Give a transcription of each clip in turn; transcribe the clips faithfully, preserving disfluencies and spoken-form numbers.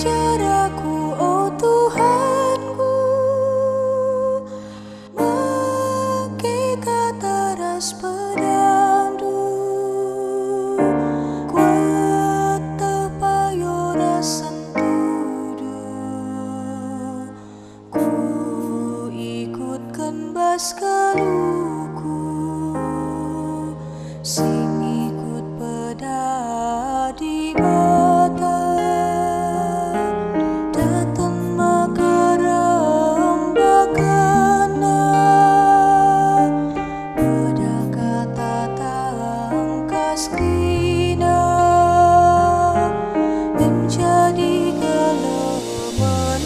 Ajar aku, o Tuhanku, make kata ras pedanNdu. Kueteh payo ras sentudu. Kuikutken bas geluhku, sing ikut peda Dibata, dateng maka rembakena. Peda kata tangkas kerina, menjadi kelemen.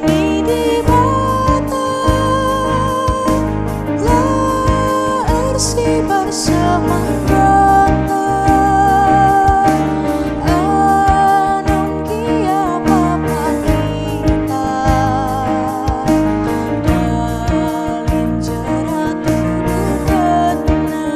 Ni Dibata la ersibar semangatna, anong gia papa kita, dalam jera tuduhkenna.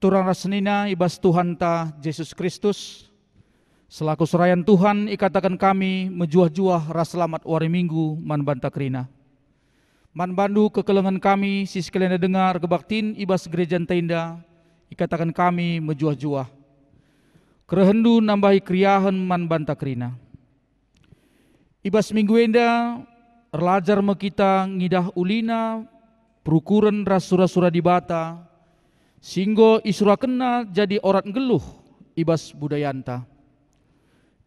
Turang ras senina i bas Tuhanta Jesus Kristus, selaku serayan Tuhan ikataken kami mejuah-juah ras selamat wari Minggu man banta kerina. Man bandu kekelengen kami si sekalenda denga erkebaktin i bas gerejanta enda, ikataken kami mejuah-juah. Kerehenndu nambahi keriahen man banta kerina. I bas minggu enda, erlajar me kita ngidah ulina perukuren ras sura-sura Dibata, si enggo isurakenNa jadi orat nggeluh i bas budayanta.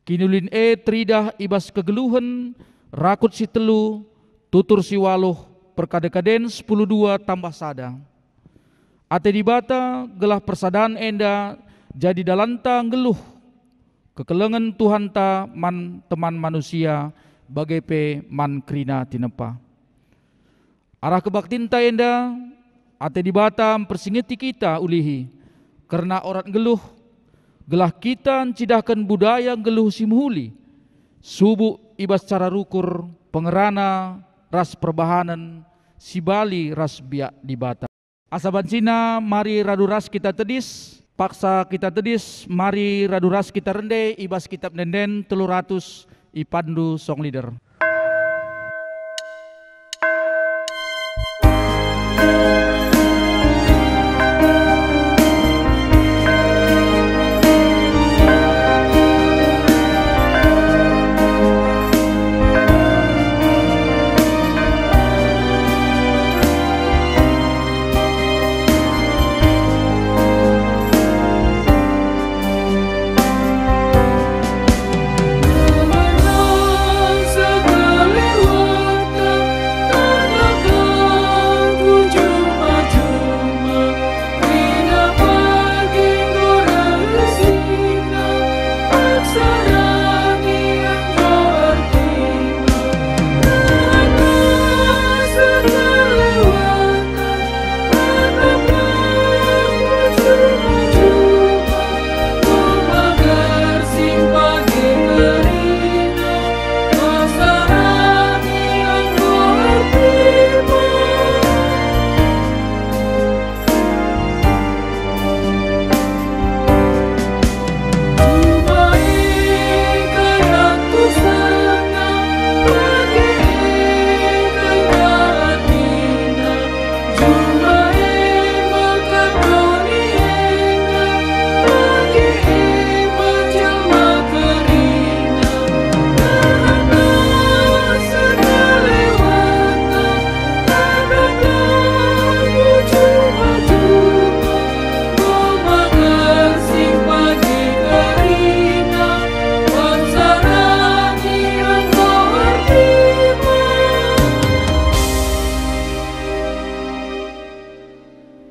Kiniulin e teridah i bas kegeluhen rakut si telu, tutur si waluh, perkade-kaden sepuluh dua tambah sada. Ate Dibata gelah persadan enda jadi dalanta nggeluh kekelengen Tuhanta man teman manusia, bage pe man kerina tinepa. Arah kebaktinta enda, ate Dibata mpersingeti kita ulihi kerna orat nggeluh, gelah kita ncidahken budaya nggeluh si mehuli, subuk i bas cara rukur, pengerana, ras perbahanen si bali ras biak Dibata. Asa bancina mari radu ras kita tedis, paksa kita tedis, mari radu ras kita rende i bas Kitap Ende-enden telu ratus, ipandu song leader.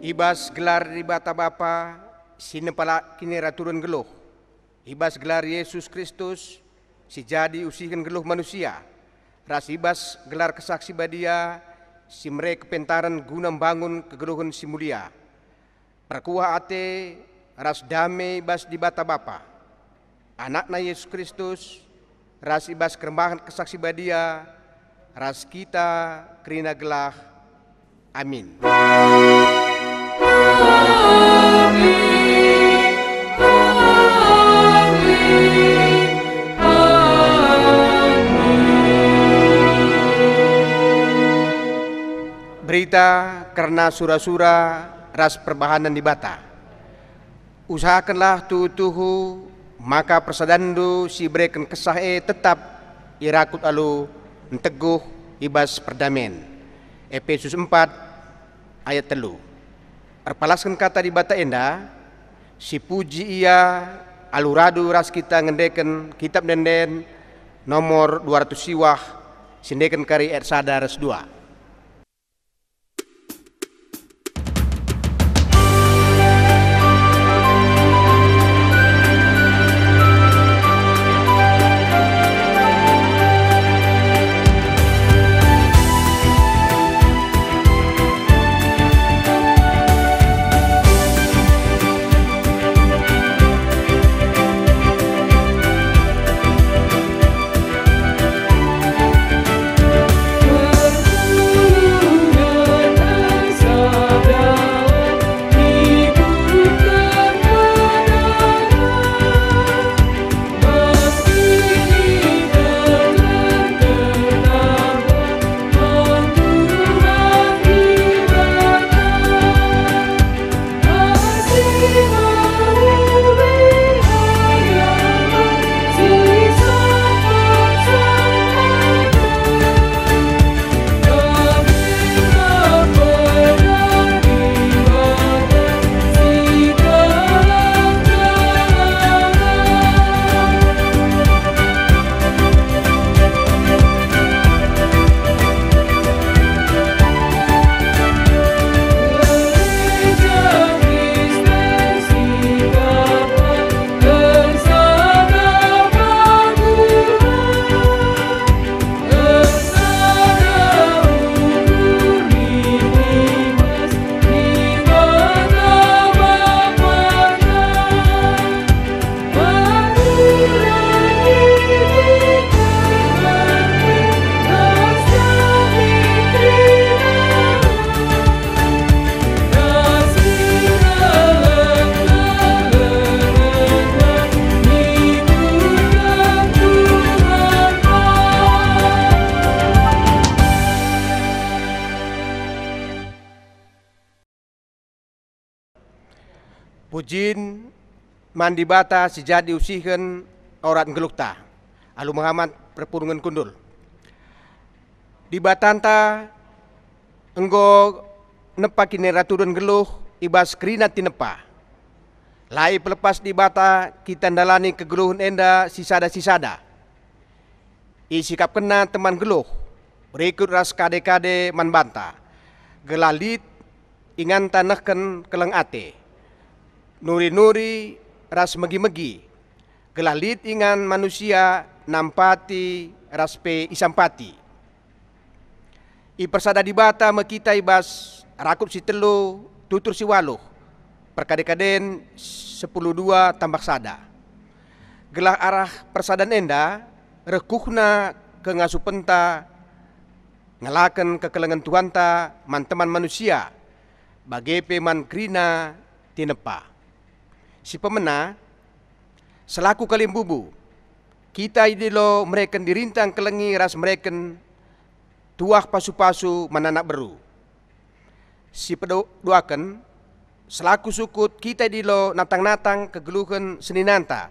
I bas gelar Dibata Bapa, si nepala kiniraturen nggeluh, i bas gelar Yesus Kristus, si jadi usihen nggeluh manusia, ras i bas gelar Kesah Si Badia, si mere kepentaren guna mbangun kegeluhen si mulia. Perkuah ate ras dame i bas Dibata Bapa, Anakna Yesus Kristus, ras i bas kerembahen Kesah Si Badia, ras kita kerina gelah. Amin. Berita kerna sura-sura ras perbahanen Dibata. Usahakenlah tuhu-tuhu maka persadanndu si ibereken Kesah e tetap irakut alu nteguh i bas perdamen. Epesus empat ayat telu. Erpalasken kata Dibata enda, sipuji Ia alu radu ras kita ngendeken Kitap Ende-enden nomor dua ratus siwah, si endeken kari ayat sada ras dua. Pujin man Dibata si jadi usihen orat nggeluhta, alu mehamat perpulungen kundul. Dibatanta enggo nepa kiniraturen nggeluh i bas kerina tinepa. La ipelepas Dibata kita ndalani kegeluhen enda sisada-sisada. IsikapkenNa teman nggeluh, berikut ras kade-kade man banta, gelah lit inganta nehken keleng ate, nuri-nuri ras megi-megi, gelah lit ingan manusia nampati ras pe isampati. Ipersada Dibata me kita i bas rakut si telu tutur si waluh, perkade-kaden sepuluh dua tambah sada. Gelah arah persadan enda reh kuhna kengasupenta ngelaken kekelengen Tuhanta man teman manusia, bage pe man kerina tinepa. Si pemena, selaku kalimbubu, kita idilo mereken dirinta ngkelengi ras mereken tuah pasu-pasu man anak beru. Si pedu-, duaken, selaku sukut kita idilo natang-natang kegeluhen seninanta,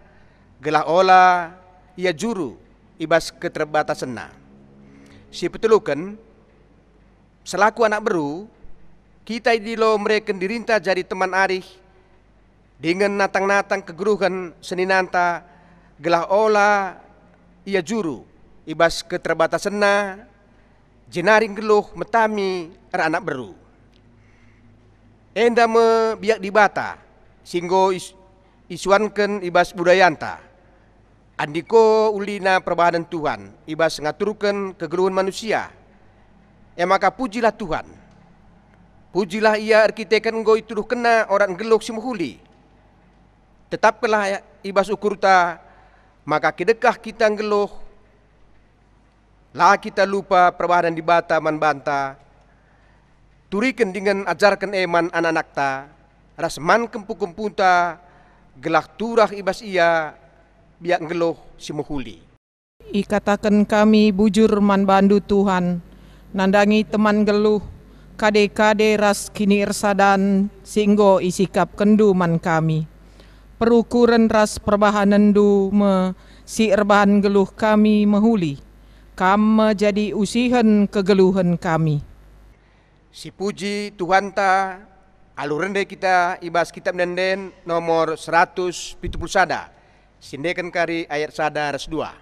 gelah ola ia juru i bas keterbatasenna. Si peteluken, selaku anak beru, kita idilo mereken dirinta jadi teman arih dingen natang-natang kegeluhen seninanta, gelah ola ia juru i bas keterbatasenna, jenari nggeluh metami erana beru. Enda me biak Dibata si enggo is-, isuanken i bas budayanta. Andiko ulina perbahanen Tuhan i bas ngaturken kegeluhen manusia, e maka pujilah Tuhan. Pujilah Ia erkiteken enggo ituduhkenNa orat nggeluh si mehuli. Tetapkenlah i bas ukurta, maka kidekah kita nggeluh, la kita lupa perbahanen Dibata man banta, turiken dingen ajarken e man anak-anakta, ras man kempu-kempunta, gelah turah i bas ia biak nggeluh si mehuli. Ikataken kami bujur man bandu, Tuhan, nandangi teman nggeluh, kade-kade ras kiniersadan si enggo isikapkenndu man kami. Perukuren ras perbahanenndu me si erbahan nggeluh kami mehuli. Kam me jadi usihen kegeluhen kami. Sipuji Tuhanta, alu rende kita i bas Kitab Ende-enden nomor seratus pitu puluh sada, si endeken kari ayat sada ras dua.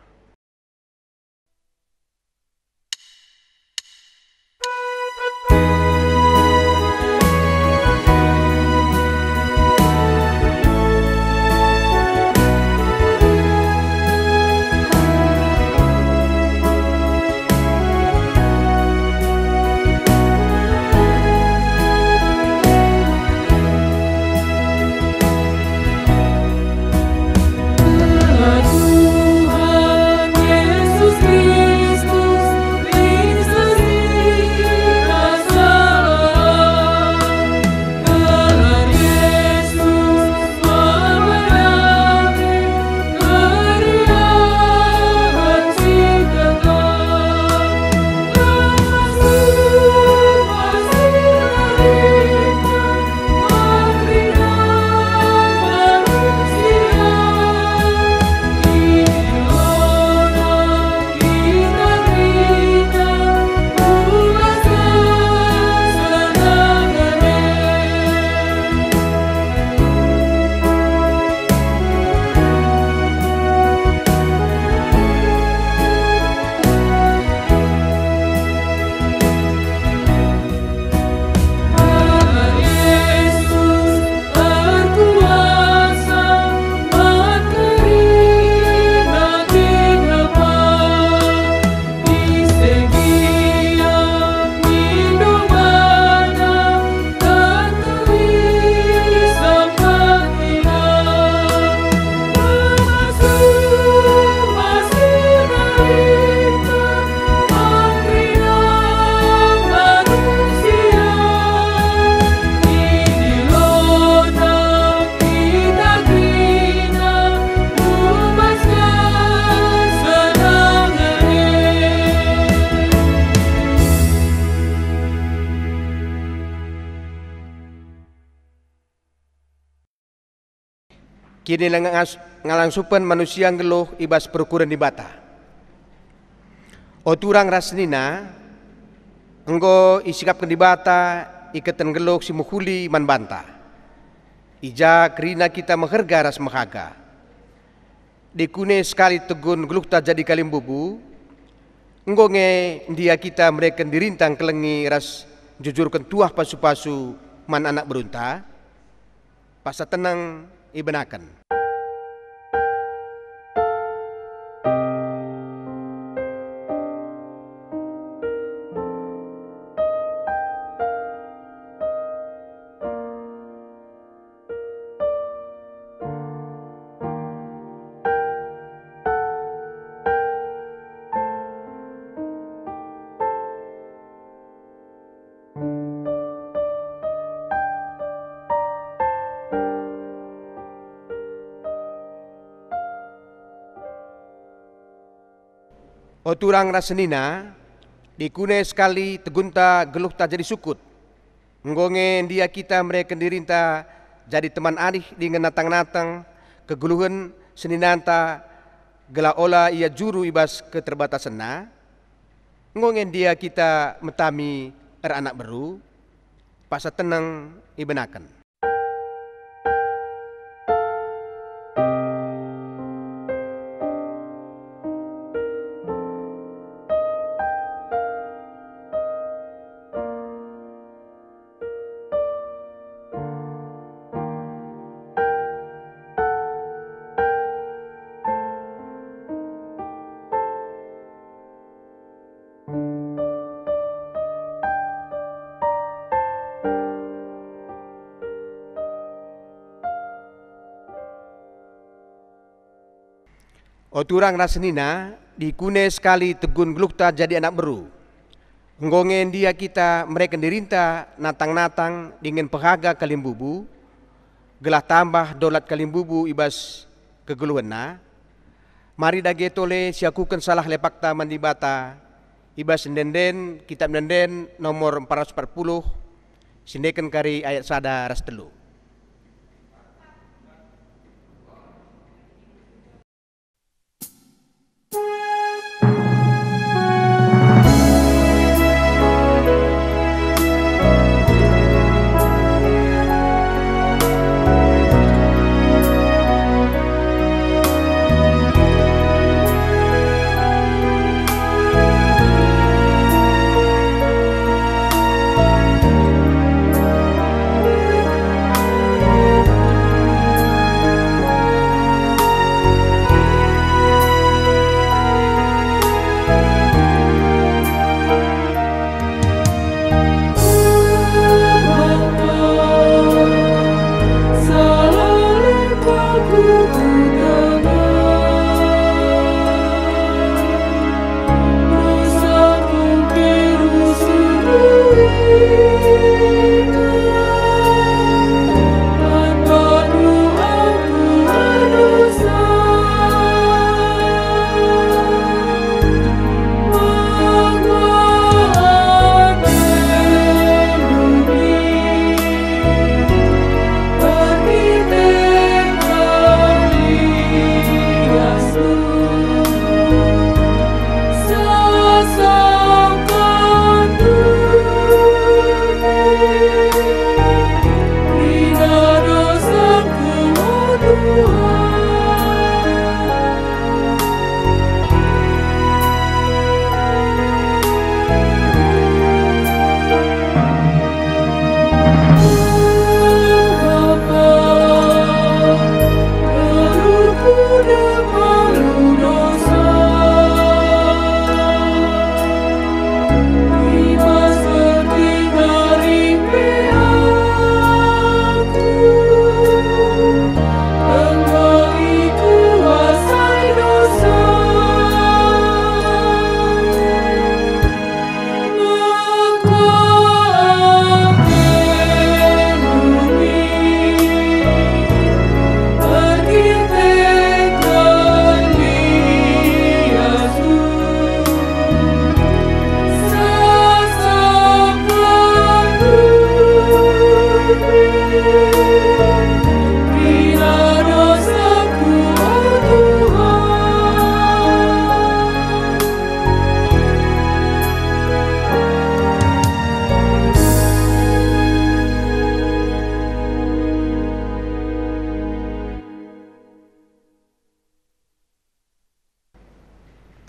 Kinina ngas-, ngalangsupen manusia nggeluh i bas perukuren Dibata. O turang ras senina, enggo isikapken Dibata iketen nggeluh si mehuli man banta. I ja kerina kita meherga ras mehaga. Dikune sekali tegun geluhta jadi kalimbubu, enggo nge ndia kita mereken dirinta ngkelengi ras njujurken tuah pasu-pasu man anak berunta? Paksa teneng ibenaken. O turang ras senina, dikune sekali tegunta geluhta jadi sukut. Enggo nge ndia kita mereken dirinta jadi teman arih dingen natang-natang kegeluhen seninanta, gelah ola ia juru i bas keterbatasenna? Enggo nge ndia kita metami eranak beru? Paksa teneng ibenaken. O turang ras senina, dikune sekali tegun geluhta jadi anak beru. Enggo nge ndia kita mereken dirinta natang-natang dingen pehaga kalimbubu, gelah tambah dolat kalimbubu i bas kegeluhenna? Mari dage tole siakuken salah lepakta man Dibata i bas ende-enden Kitap Ende-enden nomor empat ratus empat puluh, siendeken kari ayat sada ras telu.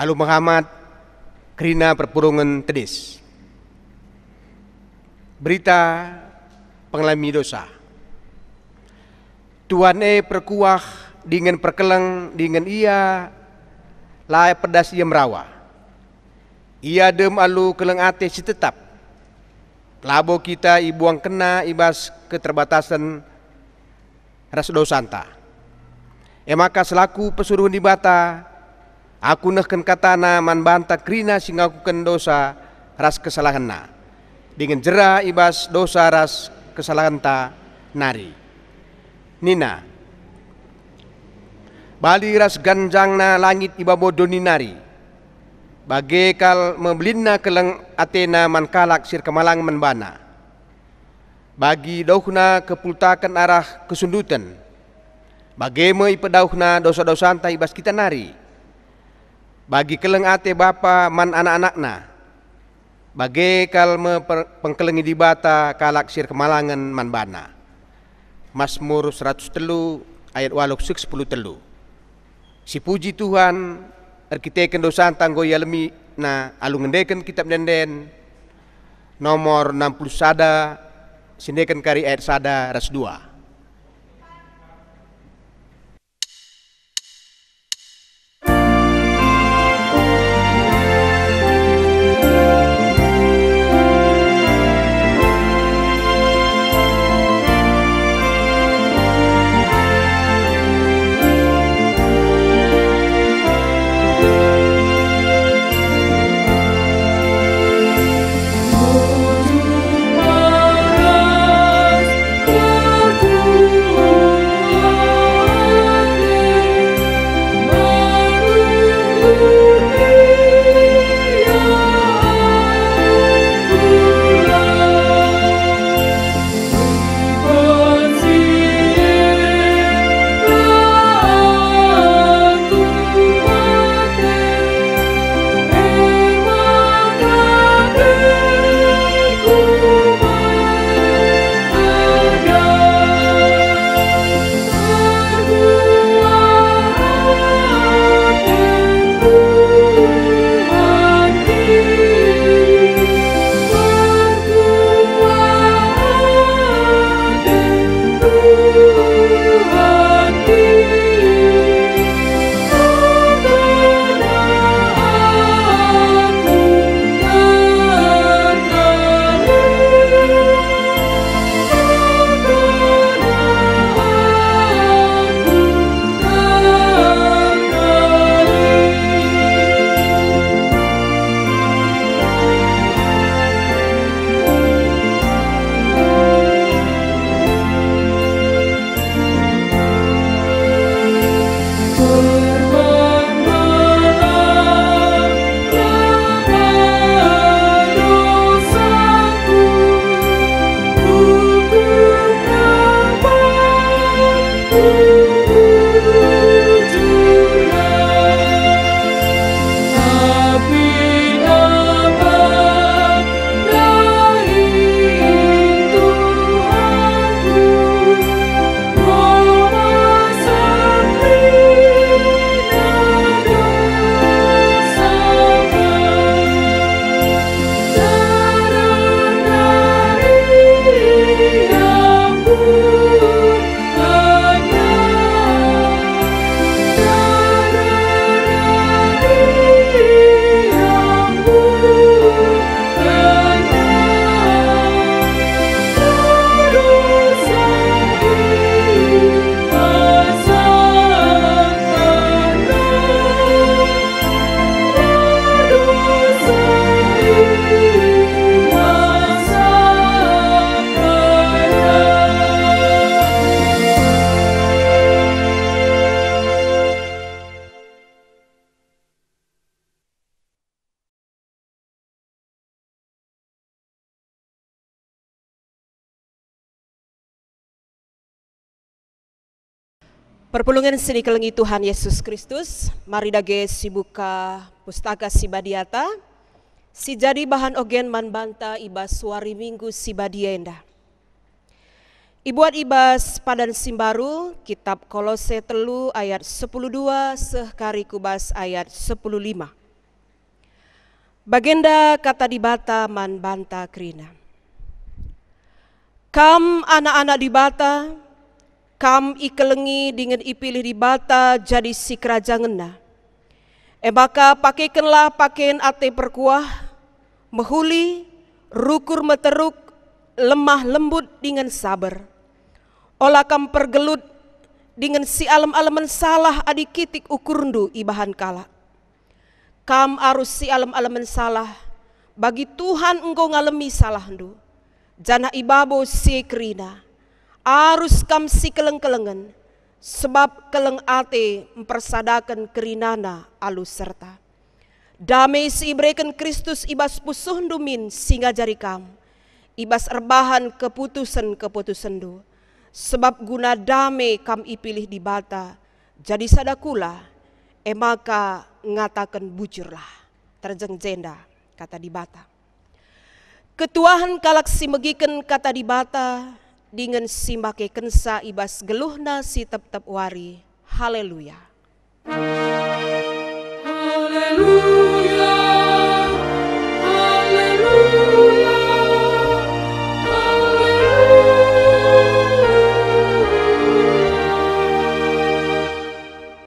Alu Muhammad, kerina perpulungen tedis. Berita pengalami dosa. Tuhan e perkuah dingen perkeleng, dingen Ia la pedas Ia merawa. Ia dem alu keleng ate si tetap. Labo kita ibuangkenNa i bas keterbatasen ras dosanta. E maka selaku persuruhen Dibata, aku nehken kataNa man banta kerina si ngakuken dosa ras kesalahenna, dingen jera i bas dosa ras kesalahenta nari. Nina, "Bali ras ganjangna langit i babo doni nari, bage kal me belinna keleng atena man kalak si erkemalangen man baNa. Bagi dauhna kepultaken arah kesunduten, bage me ipedauhna dosa-dosanta i bas kita nari. Bagi keleng ate bapa man anak-anakna, bage kal me per-, pengkelengi Dibata kalak si erkemalangen man baNa." Masmur seratus telu ayat waluh seh sepuluh telu. Sipuji Tuhan, erkiteken dosanta enggo ialemiNa alu ngendeken Kitap Ende-enden nomor enam puluh sada, si endeken kari ayat sada ras dua. Perpulungen si nikelengi Tuhan Yesus Kristus, mari dage sibuka Pustaka Si Badiata, si jadi bahan ogen man banta i bas wari Minggu si badia enda. Ibuat i bas Padan si Mbaru, Kitap Kolose telu ayat sepuluh dua seh kari ku bas ayat sepuluh lima. Bagenda kata Dibata man banta kerina. Kam anak-anak Dibata, kam ikelengi dingen ipilih Dibata jadi sikerajangenNa. E maka pakekenlah paken ate perkuah, mehuli, rukur meteruk, lemah lembut dingen saber. Ola kam pergelut dingen sialem-alemen salah adi kitik ukurndu ibahan kalak. Kam arus sialem-alemen salah, bagi Tuhan enggo ngalemi salahndu, janah i babo si kerina arus kam sikeleng-kelengen, sebab keleng ate mpersadaken kerinana alu serta. Dame si ibereken Kristus i bas pusuhndu min si ngajari kam, i bas erbahan keputusen-keputusenndu, sebab guna dame kam ipilih Dibata jadi sada kula, e maka ngataken bujurlah. Terjeng jenda kata Dibata. Ketuahen kalak si megiken kata Dibata dingen si makekenca i bas geluhna si tep-tep wari. Haleluya! Haleluya, haleluya, haleluya.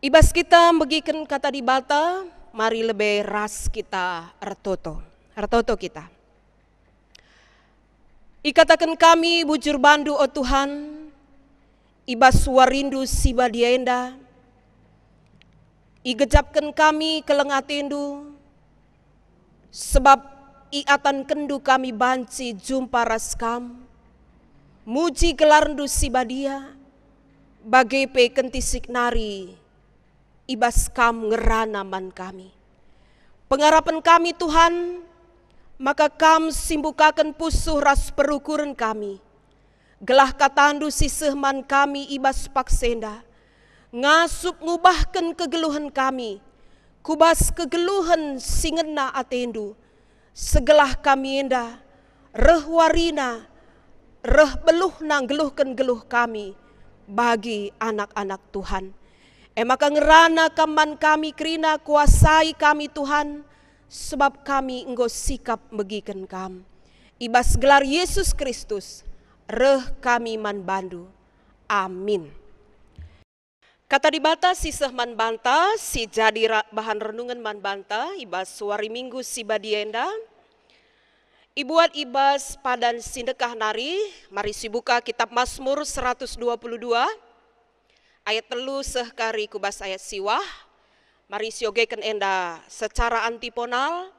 I bas kita megiken kata Dibata, mari lebe ras kita ertoto. Ertoto kita. Ikataken kami bujur bandu, o Tuhan, i bas warindu si badia enda, igejapken kami keleng atendu, sebab iatankendu kami banci jumpa ras kam, muji gelarndu si badia, bage pe kentisik nari i bas kam ngerana man kami. Pengarapen kami, Tuhan, maka kam si mbukaken pusuh ras perukuren kami, gelah katandu si seh man kami i bas paksa enda ngasup ngubahken kegeluhen kami ku bas kegeluhen si ngena atendu, segelah kami enda reh warina, reh beluhna nggeluhken geluh kami bagi anak-anak Tuhan. E maka ngerana kam man kami kerina, kuasai kami, Tuhan, sebab kami enggo sikap megiken kam. I bas gelar Yesus Kristus, reh kami man bandu. Amin. Kata Dibata si seh man banta, si jadi ra-, bahan renungen man banta i bas wari Minggu si badia enda, ibuat i bas padan si ndekah nari. Mari sibuka Kitap Masmur seratus dua puluh dua, ayat telu seh kari ku bas ayat siwah. Mari siogeken enda secara antiponal.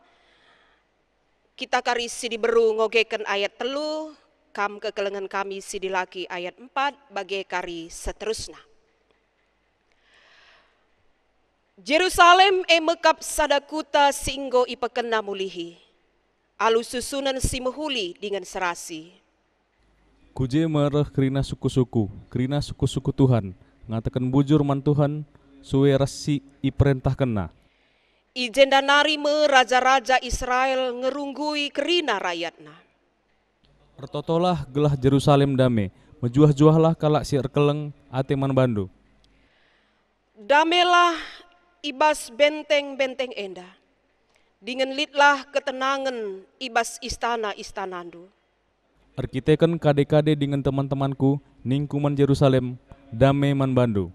Kita kari si diberu ngogeken ayat telu, kam kekelengen kami si dilaki ayat empat, bage kari seterusna. Jerusalem e mekap sada kuta si enggo ipekenna mulihi, alu susunen si mehuli dingen serasi. Ku je me reh kerina suku-suku, kerina suku-suku Tuhan, ngataken bujur man Tuhan, sue ras si iperentahkenNa. I jenda nari me raja-raja Israel ngerunggui kerina rayatna. Ertotolah gelah Jerusalem dame, mejuah-juahlah kalak si erkeleng ate man bandu. Damelah i bas benteng-benteng enda, dingen litlah ketenangen i bas istana-istanandu. Erkiteken kade-kade dingen teman-temanku, ningku man Jerusalem, "Dame man bandu."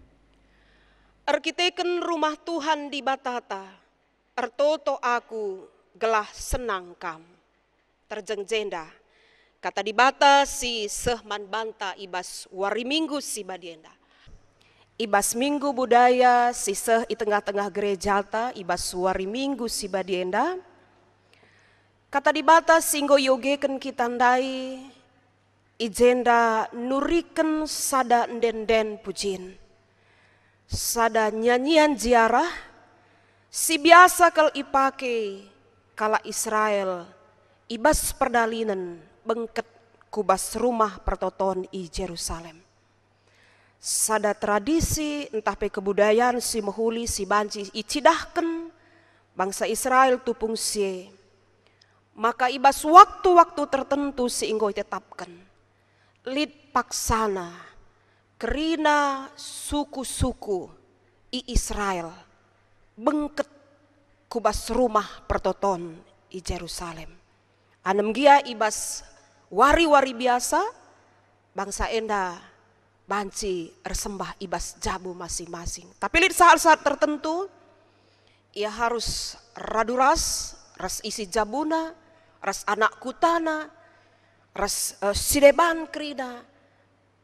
Erkiteken rumah Tuhan Dibatata, ertoto aku gelah senang kam. Terjeng jenda kata Dibata si seh man banta i bas wari Minggu si badia enda. I bas Minggu Budaya si seh i tengah-tengah gerejata i bas wari Minggu si badia enda, kata Dibata si enggo iogeken kita ndai i jenda nuriken sada ende-enden pujin, sada nyanyian ziarah si biasa kal ipake kalak Israel i bas perdalinen bengket ku bas rumah pertoton i Jerusalem. Sada tradisi ntah pe kebudayan si mehuli si banci icidahken bangsa Israel tupung si e. Maka i bas waktu-waktu tertentu si enggo itetapken, lit paksana kerina suku-suku i Israel bengket ku bas rumah pertoton i Jerusalem. Anem gia i bas wari-wari biasa, bangsa enda banci ersembah i bas jabu masing-masing. Tapi lit saat-saat tertentu, ia harus radu ras, ras isi jabuna, ras anak kutana, ras, eh, si deban kerina,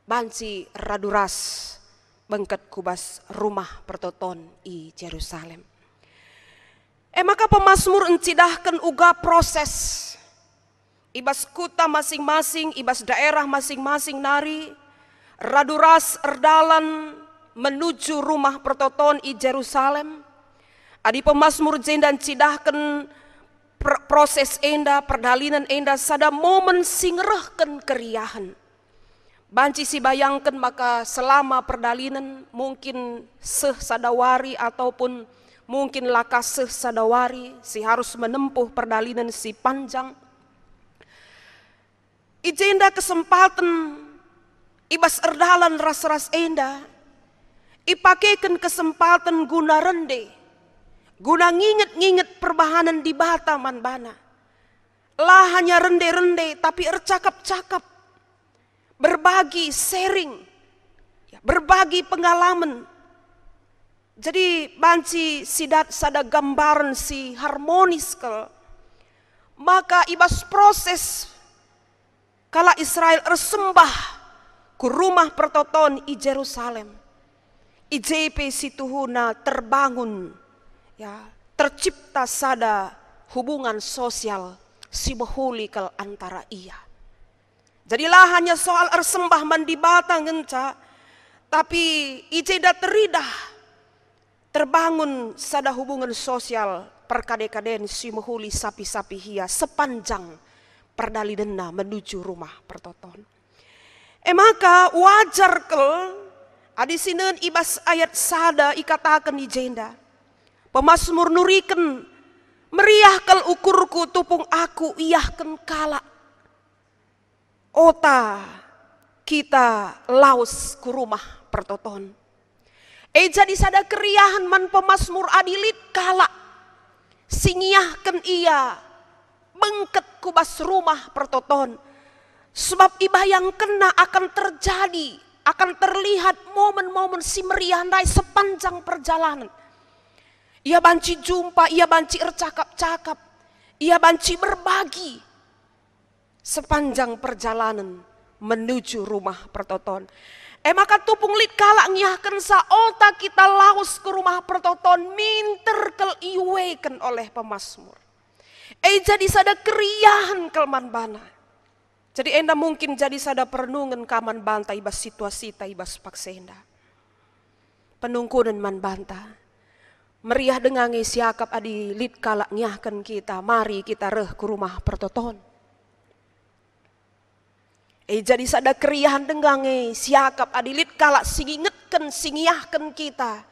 banci radu ras bengket ku bas rumah pertoton i Jerusalem. E maka pemasmur ncidahken uga proses i bas kuta masing-masing, i bas daerah masing-masing nari, radu ras erdalan menuju rumah pertoton i Jerusalem. Adi pemasmur jenda ncidahken pr-, proses enda, perdalinen enda sada momen si ngerehken keriahen. Banci sibayangken maka selama perdalinen mungkin seh sada wari ataupun mungkin la ka seh sada wari si harus menempuh perdalinen si panjang. I jenda kesempaten i bas erdalan ras-ras enda, ipakeken kesempaten guna rende, guna nginget-nginget perbahanen Dibata man bana. La hanya rende-rende, tapi ercakap-cakap, berbagi, sharing, ya, berbagi pengalaman. Jadi banci sidat sada gambaren si harmonis kal, maka i bas proses kalak Israel ersembah ku rumah pertoton i Jerusalem, i je pe situhuna terbangun, ya, tercipta sada hubungan sosial si mehuli kal antara ia. Jadi la hanya soal ersembah man Dibata ngenca, tapi i jenda teridah terbangun sada hubungan sosial perkade-kaden si mehuli sapi-sapi hia sepanjang perdalinenna menuju rumah pertoton. E maka wajar kal adi sinen i bas ayat sada ikataken i jenda, pemasmur nuriken, "Meriah kal ukurku tupung aku iahken kalak." Ota kita lawes ku rumah pertoton. E jadi sada keriahen man pemasmur adi lit kalak si ngiahken ia bengket ku bas rumah pertoton. Sebab ibayangkenna akan terjadi, akan terlihat momen-momen si meriah ndai sepanjang perjalanan. Ia banci jumpa, ia banci ercakap-cakap, ia banci berbagi sepanjang perjalanan menuju rumah pertoton. E maka tupung lit kalak ngiahkenca ota kita lawes ku rumah pertoton, minter kal iueken oleh pemasmur. E jadi sada keriahen kal man bana. Jadi enda mungkin jadi sada perenungen ka man banta i bas situasita i bas paksa enda. Penungkunen man banta. Meriah denga nge siakap adi lit kalak ngiahken kita, mari kita reh ku rumah pertoton. E jadi sada keriahen denga nge siakap adi lit kalak si ngingetken, si ngiahken kita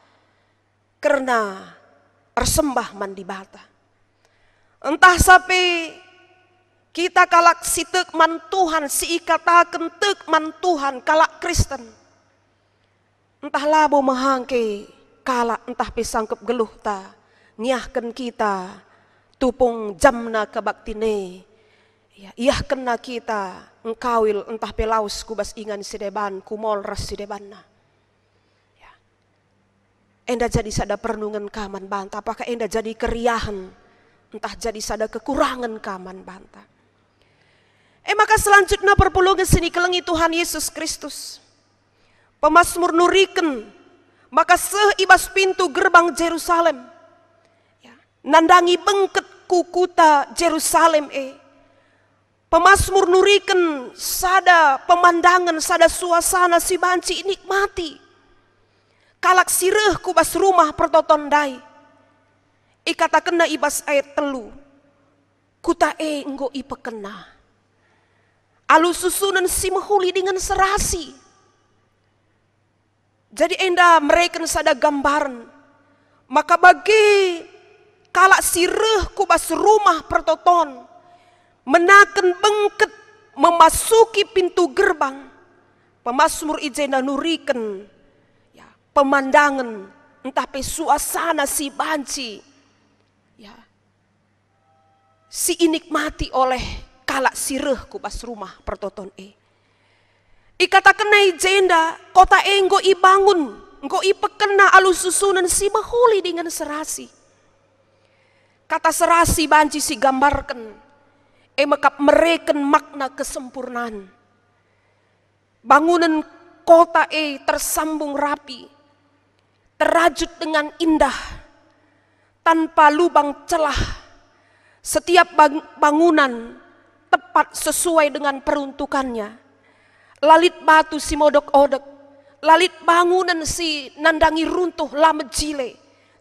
kerna ersembah man Dibata. Ntah sape kita kalak si tek man Tuhan, si ikataken tek man Tuhan, kalak Kristen. Ntah labo mehangke kalak ntah pe sangkep geluhta ngiahken kita tupung jamna kebaktin e. Ya, iahkenna kita engkawil ntah pe lawes ku bas ingan si deban, ku mall ras si debanna. Ya. Enda jadi sada perenungen ka man banta, apakah enda jadi keriahen, ntah jadi sada kekurangen ka man banta. E maka selanjutna perpulungen si nikelengi Tuhan Yesus Kristus. Pemasmur nuriken maka seh i bas pintu gerbang Jerusalem. Ya, nandangi bengket ku kuta Jerusalem e. Pemasmur nuriken sada pemandangen, sada suasana si banci inikmati kalak si reh ku bas rumah pertoton ndai. Ikatakenna i bas ayat telu, "Kuta e enggo ipekenna alu susunen si mehuli dingen serasi." Jadi enda mereken sada gambaren, maka bage kalak si reh ku bas rumah pertoton, menaken bengket memasuki pintu gerbang, pemasmur i jenda nuriken, ya, pemandangen ntah pe suasana si banci, ya, si inikmati oleh kalak si reh ku bas rumah pertoton e. Ikatakenna i jenda, kota e enggo ibangun, enggo ipekena alu susunen si mehuli dingen serasi. Kata serasi banci sigambarken, e me kap mereken makna kesempurnan. Bangunen kota e tersambung rapi, terajut dengan indah, tanpa lubang celah. Setiap bang-, bangunan tepat sesuai dengan peruntukannya. La lit batu si modek-odek, la lit bangunen si nandangi runtuh la mejile,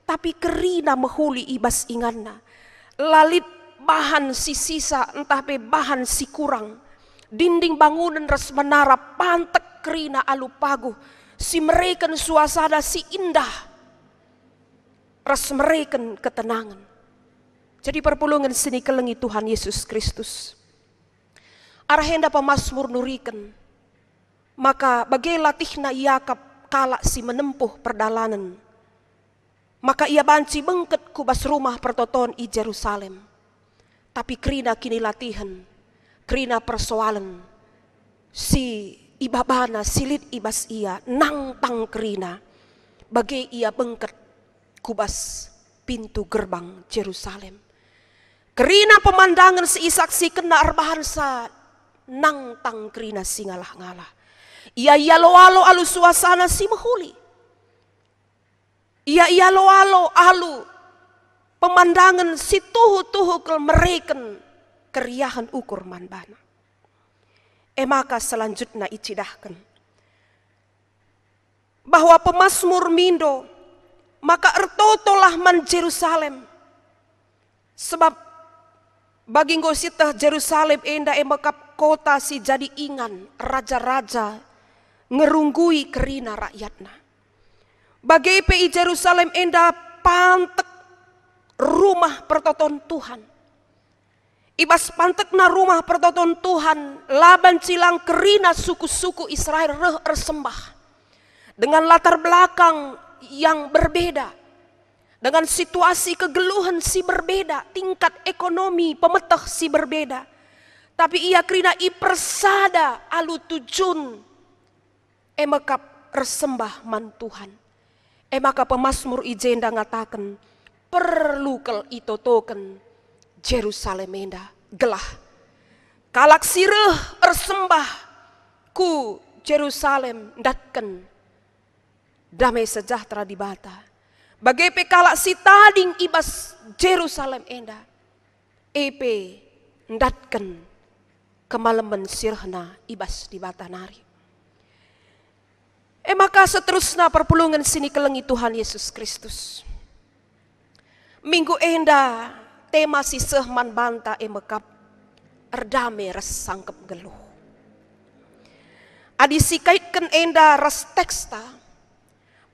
tapi kerina mehuli i bas inganna. La lit bahan si sisa ntah pe bahan si kurang. Dinding bangunen ras menara pantek kerina alu paguh, si mereken suasana si indah ras mereken ketenangen. Jadi perpulungen si nikelengi Tuhan Yesus Kristus, arah enda pemasmur nuriken, maka bage latihna iakap kalak si menempuh perdalanen, maka ia banci bengket ku bas rumah pertoton i Jerusalem. Tapi kerina kinilatihen, kerina persoalen si ibabana si lit i bas ia nangtang kerina, bage ia bengket ku bas pintu gerbang Jerusalem. Kerina pemandangen si isaksikenna erbahansa nangtang kerina si ngalah-ngalah. Ia ialo-alo alu suasana si mehuli. Ia ialo-alo alu pemandangen si tuhu-tuhu kal mereken keriahen ukur man bana. E maka selanjutna icidahken bahwa pemasmur mindo, maka ertotolah man Jerusalem. Sebab bagi enggo sieteh Jerusalem enda e me kap kota si jadi ingan raja-raja ngerunggui kerina rakyatna. Bage pe i Jerusalem enda pantek rumah pertoton Tuhan. I bas pantekna rumah pertoton Tuhan, la banci lang kerina suku-suku Israel reh ersembah dengan latar belakang yang berbeda, dengan situasi kegeluhen si berbeda, tingkat ekonomi pemeteh si berbeda. Tapi ia kerina ipersada alu tujun, e me kap ersembah man Tuhan. E maka pemasmur i jenda ngataken, perlu kal itotoken Jerusalem enda, gelah kalak si reh ersembah ku Jerusalem ndatken dame sejahtera Dibata. Bage pe kalak si tading i bas Jerusalem enda, e pe ndatken kemalemen si rehna i bas Dibata nari. E maka seterusna perpulungen si nikelengi Tuhan Yesus Kristus. Minggu enda tema si seh man banta e me kap erdame ras sangkep nggeluh. Adi sikaitken enda ras teksta,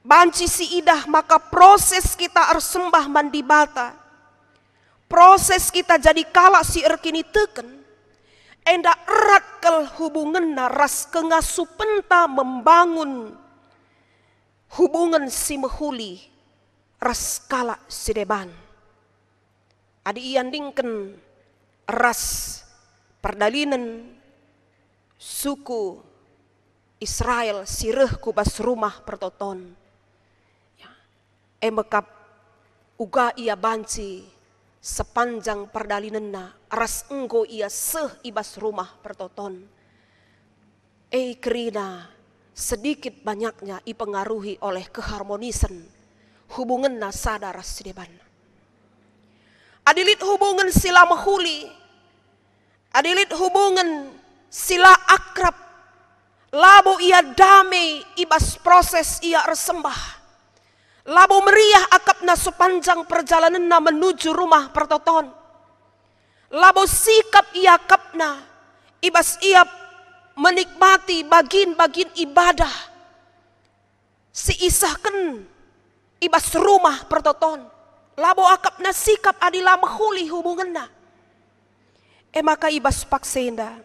banci siidah maka proses kita ersembah man Dibata, proses kita jadi kalak si erkiniteken, enda erat kal hubungenna ras kengasupenta membangun hubungen si mehuli ras kalak si deban. Adi iandingken ras perdalinen suku Israel si reh ku bas rumah pertoton, ya, e me kap uga ia banci sepanjang perdalinenna ras enggo ia seh i bas rumah pertoton. E kerina sedikit banyaknya ipengaruhi oleh keharmonisen hubungenna sada ras si debanna. Adi lit hubungen si la mehuli, adi lit hubungen si la akrab, labo ia dame i bas proses ia ersembah, labo meriah akapna sepanjang perjalanenna menuju rumah pertoton, labo sikap iakapna i bas ia menikmati bagin-bagin ibadah si isehken i bas rumah pertoton, labo akapna sikap adi la mehuli hubungenna. E maka i bas paksa enda,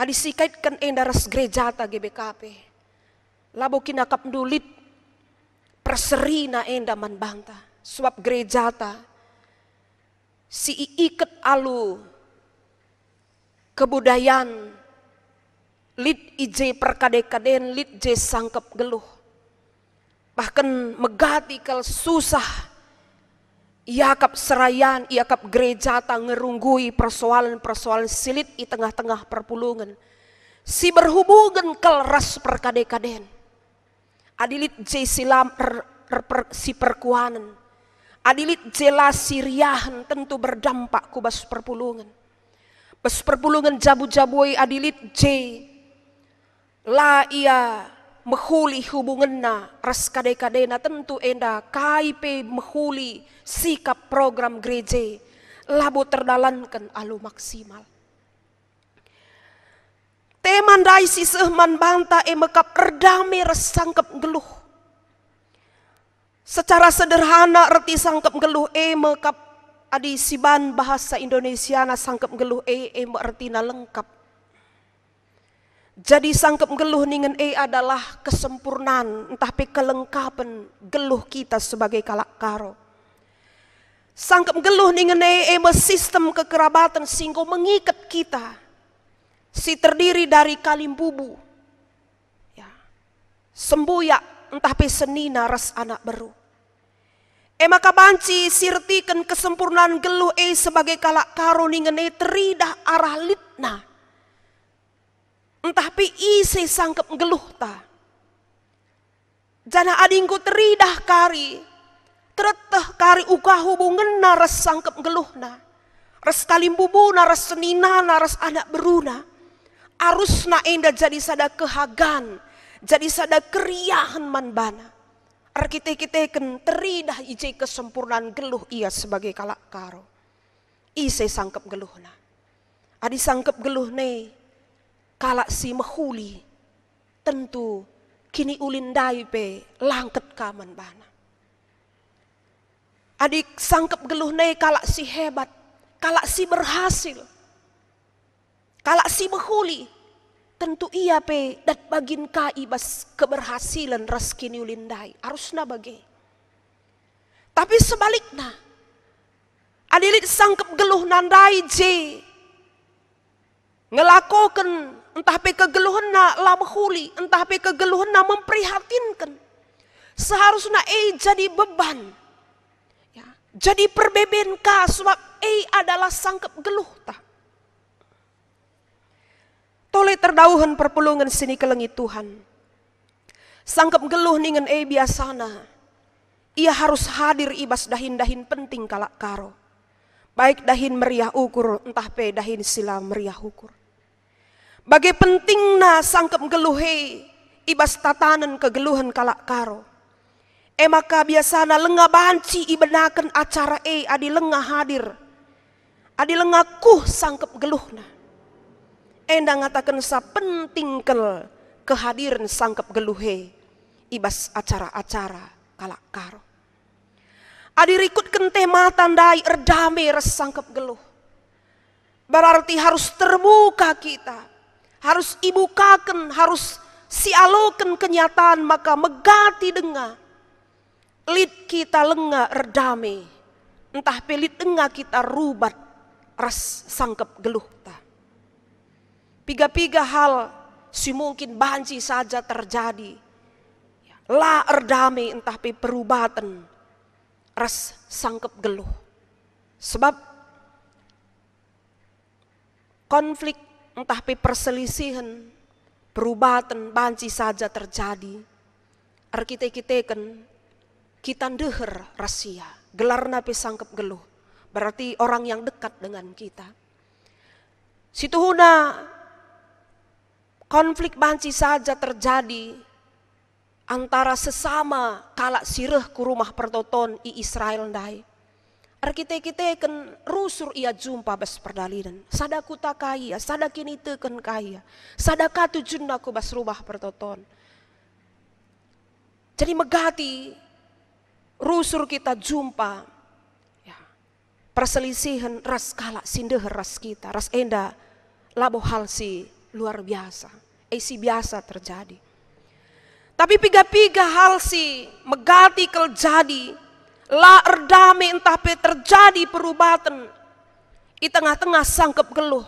adi sikaitken enda ras gerejata G B K P, labo kin akapndu lit perserina enda man banta, sebab gerejata si iiket alu kebudayan, lit i je perkade-kaden, lit je sangkep nggeluh. Bahkan megati kal susah iakap serayan, iakap gerejata ngerunggui persoalan-persoalan si lit i tengah-tengah perpulungen, si berhubungen kal ras perkade-kaden. Adi lit je si lam er, er per, si perkuanen, adi lit je la si riahen, tentu berdampak ku bas perpulungen. Bas perpulungen jabu-jabu e adi lit je la ia mehuli hubungenna ras kade-kadena, tentu enda kai pe mehuli sikap program gereja e labo terdalanken alu maksimal. Tema ndai si seh man banta e me kap erdame ras sangkep nggeluh. Secara sederhana, erti sangkep nggeluh e me kap, adi siban bahasa Indonesiana, sangkep nggeluh e, e me ertina lengkap. Jadi, sangkep nggeluh ningen e adalah kesempurnan ntah pe kelengkapen geluh kita sebagai kalak Karo. Sangkep nggeluh ningen e, e me sistem kekerabaten si enggo mengiket kita, si terdiri dari kalimbubu, ya, sembuyak ntah pe senina ras anak beru. E maka banci siertiken kesempurnan geluh e sebagai kalak Karo ningen e teridah arah litna, ntah pe ise sangkep nggeluhta. Janah adi enggo teridah kari, tereteh kari uga hubungenna ras sangkep nggeluhna, ras kalimbubuna, ras seninana, ras anak beruna, arusna enda jadi sada kehagan, jadi sada keriahen man bana. Erkite-kiteken teridah i je kesempurnan geluh ia sebagai kalak Karo. Ise sangkep nggeluhna? Adi sangkep nggeluhna e kalak si mehuli, tentu kiniulin ndai pe langket ka man bana. Adi sangkep nggeluhna e kalak si hebat, kalak si berhasil, kalak si mehuli, tentu ia pe dat bagin ka i bas keberhasilen ras kiniulin ndai. Arusna bage. Tapi sebalikna, adi lit sangkep nggeluhna ndai je ngelakoken ntah pe kegeluhenna la mehuli, ntah pe kegeluhenna memprihatinken, seharusna e jadi beban, ya, jadi perbeben ka, sebab e adalah sangkep nggeluhta. Tole terdauhen perpulungen si nikelengi Tuhan. Sangkep nggeluh ningen e biasana, ia harus hadir i bas dahin-dahin penting kalak Karo, baik dahin meriah ukur ntah pe dahin si la meriah ukur. Bage pentingna sangkep nggeluh e i bas tatanen kegeluhen kalak Karo. E maka biasana langa banci ibenaken acara e adi langa hadir, adi langa kuh sangkep nggeluhna. Enda ngatakensa penting kal kehadiren sangkep nggeluh e i bas acara-acara kalak Karo. Adi rikutken temata ndai erdame ras sangkep nggeluh, berarti harus terbuka kita, harus ibukaken, harus sialoken kenyataan maka megati denga lit kita langa erdame, ntah pe lit denga kita rubat ras sangkep nggeluhta. Piga-piga hal si mungkin banci saja terjadi, la erdame ntah pe perubaten ras sangkep nggeluh. Sebab konflik ntah pe perselisihen, perubaten banci saja terjadi. Erkite-kiteken kita ndeher ras ia, gelarna pe sangkep nggeluh, berarti orang yang dekat dengan kita. Situhuna konflik banci saja terjadi antara sesama kalak si reh ku Rumah Pertoton i Israel ndai. Erkite-kiteken rusur ia jumpa bas perdalinen. Sada kuta ka ia, sada kiniteken ka ia, sada ka tujunna ku bas Rumah Pertoton. Jadi megati rusur kita jumpa, ya, perselisihen ras kalak si ndeher ras kita, ras enda labo hal si luar biasa, eh, si biasa terjadi. Tapi piga-piga hal si megati kal jadi, la erdame ntah pe terjadi perubaten, I tengah-tengah sangkep geluh,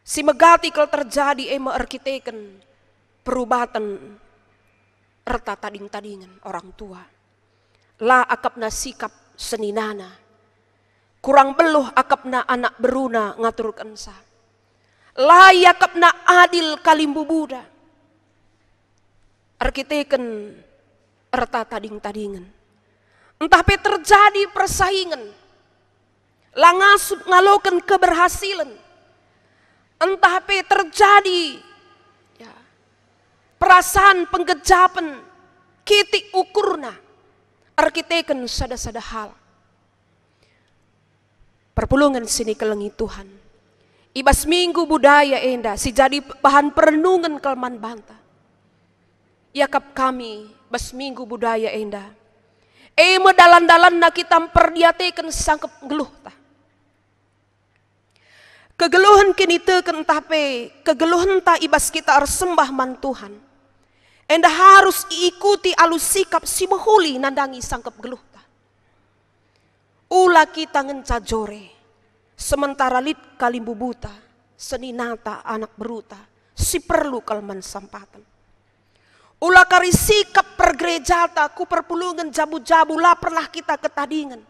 si megati kal terjadi e me erkiteken perubaten erta tading-tadingen orang tua. La akapna sikap seninana, kurang beluh akapna anak beruna ngaturkensa, la iakapna adil kalimbubuda erkiteken erta tading-tadingen. Ntah pe terjadi persaingen, la ngasup ngaloken keberhasilen, ntah pe terjadi, ya, perasaan penggejapen, kitik ukurna erkiteken sada-sada hal. Perpulungen si nikelengi Tuhan, i bas Minggu Budaya enda si jadi bahan perenungen kal man banta. Iakap kami bas Minggu Budaya enda, e me dalan-dalanna kita mperdiateken sangkep geluhta. Kegeluhen kiniteken ntah pe kegeluhenta i bas kita ersembah man Tuhan, enda harus iikuti alu sikap si mehuli nandangi sangkep geluhta. Ula kita ngenca jore, sementara lit kalimbubuta, seninata, anak beruta, si perlu kal man sampaten. Ula kari sikap pergerejata ku perpulungen jabu-jabu la pernah kita ketadingen,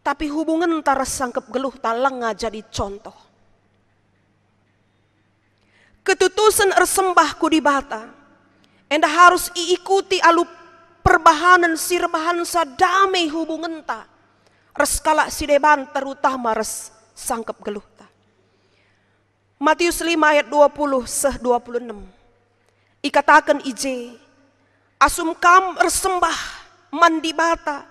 tapi hubungenta ras sangkep geluhta langa jadi contoh. Ketutusen ersembah ku Dibata enda harus iikuti alu perbahanen si erbahansa dame hubungenta ras kalak si deban, terutama ras sangkep geluhta. Matius lima ayat dua puluh seh dua puluh enem. Ikataken i je, "Asum kam ersembah man Dibata,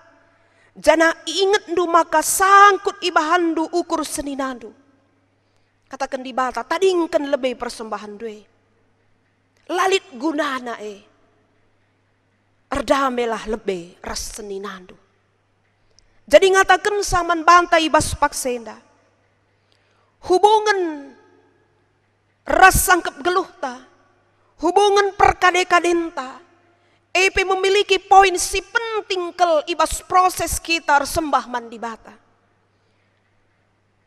janah iingetndu maka sangkut ibahanndu ukur seninandu." Kataken Dibata, "Tadingken lebe persembahanndu e. La lit gunana e. Erdamelah lebe ras seninandu." Jadi ngatakensa man banta i bas paksa enda, hubungen ras sangkep geluhta, hubungen perkade-kadenta, e pe memiliki poin si penting kal i bas proses kita ersembah man Dibata.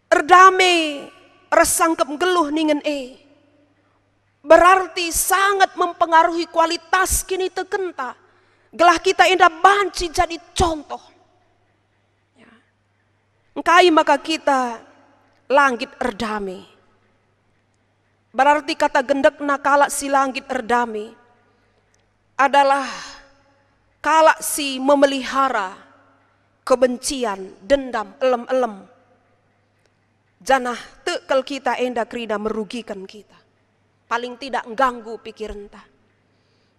Erdame ras sangkep geluh ningen e berarti sangat mempengaruhi kualitas kinitekenta, gelah kita enda banci jadi contoh. Ya. Engkai maka kita la nggit erdame? Berarti kata gendekna kalak si la nggit erdame adalah kalak si memelihara kebencian, dendam, elem-elem. Janah tek kal kita enda kerina merugiken kita. Paling tidak ngganggu pikirenta.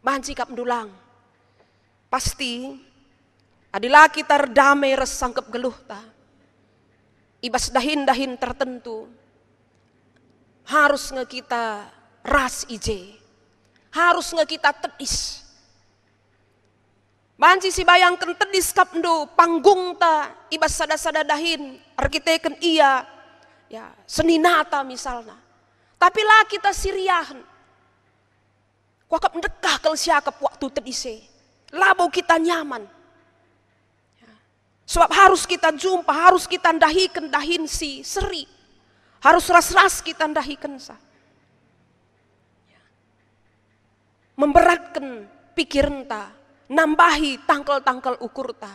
Banci kap ndulang. Pasti, adi la kita erdame ras sangkep geluhta, i bas dahin-dahin tertentu, harus nge kita ras i je. Harus nge kita tedis. Banci sibayangken tedis kap ndu panggungta i bas sada-sada dahin, erkiteken ia, ya, seninata misalna. Tapi la kita siriahen. Kuakap ndekah kal siakap waktu tedis e. Labo kita nyaman. Ya. Sebab harus kita jumpa, harus kita ndahiken dahin si seri. Harus ras-ras kita ndahikensa. Ya. Memberatken pikirenta, nambahi tangkel-tangkel ukurta,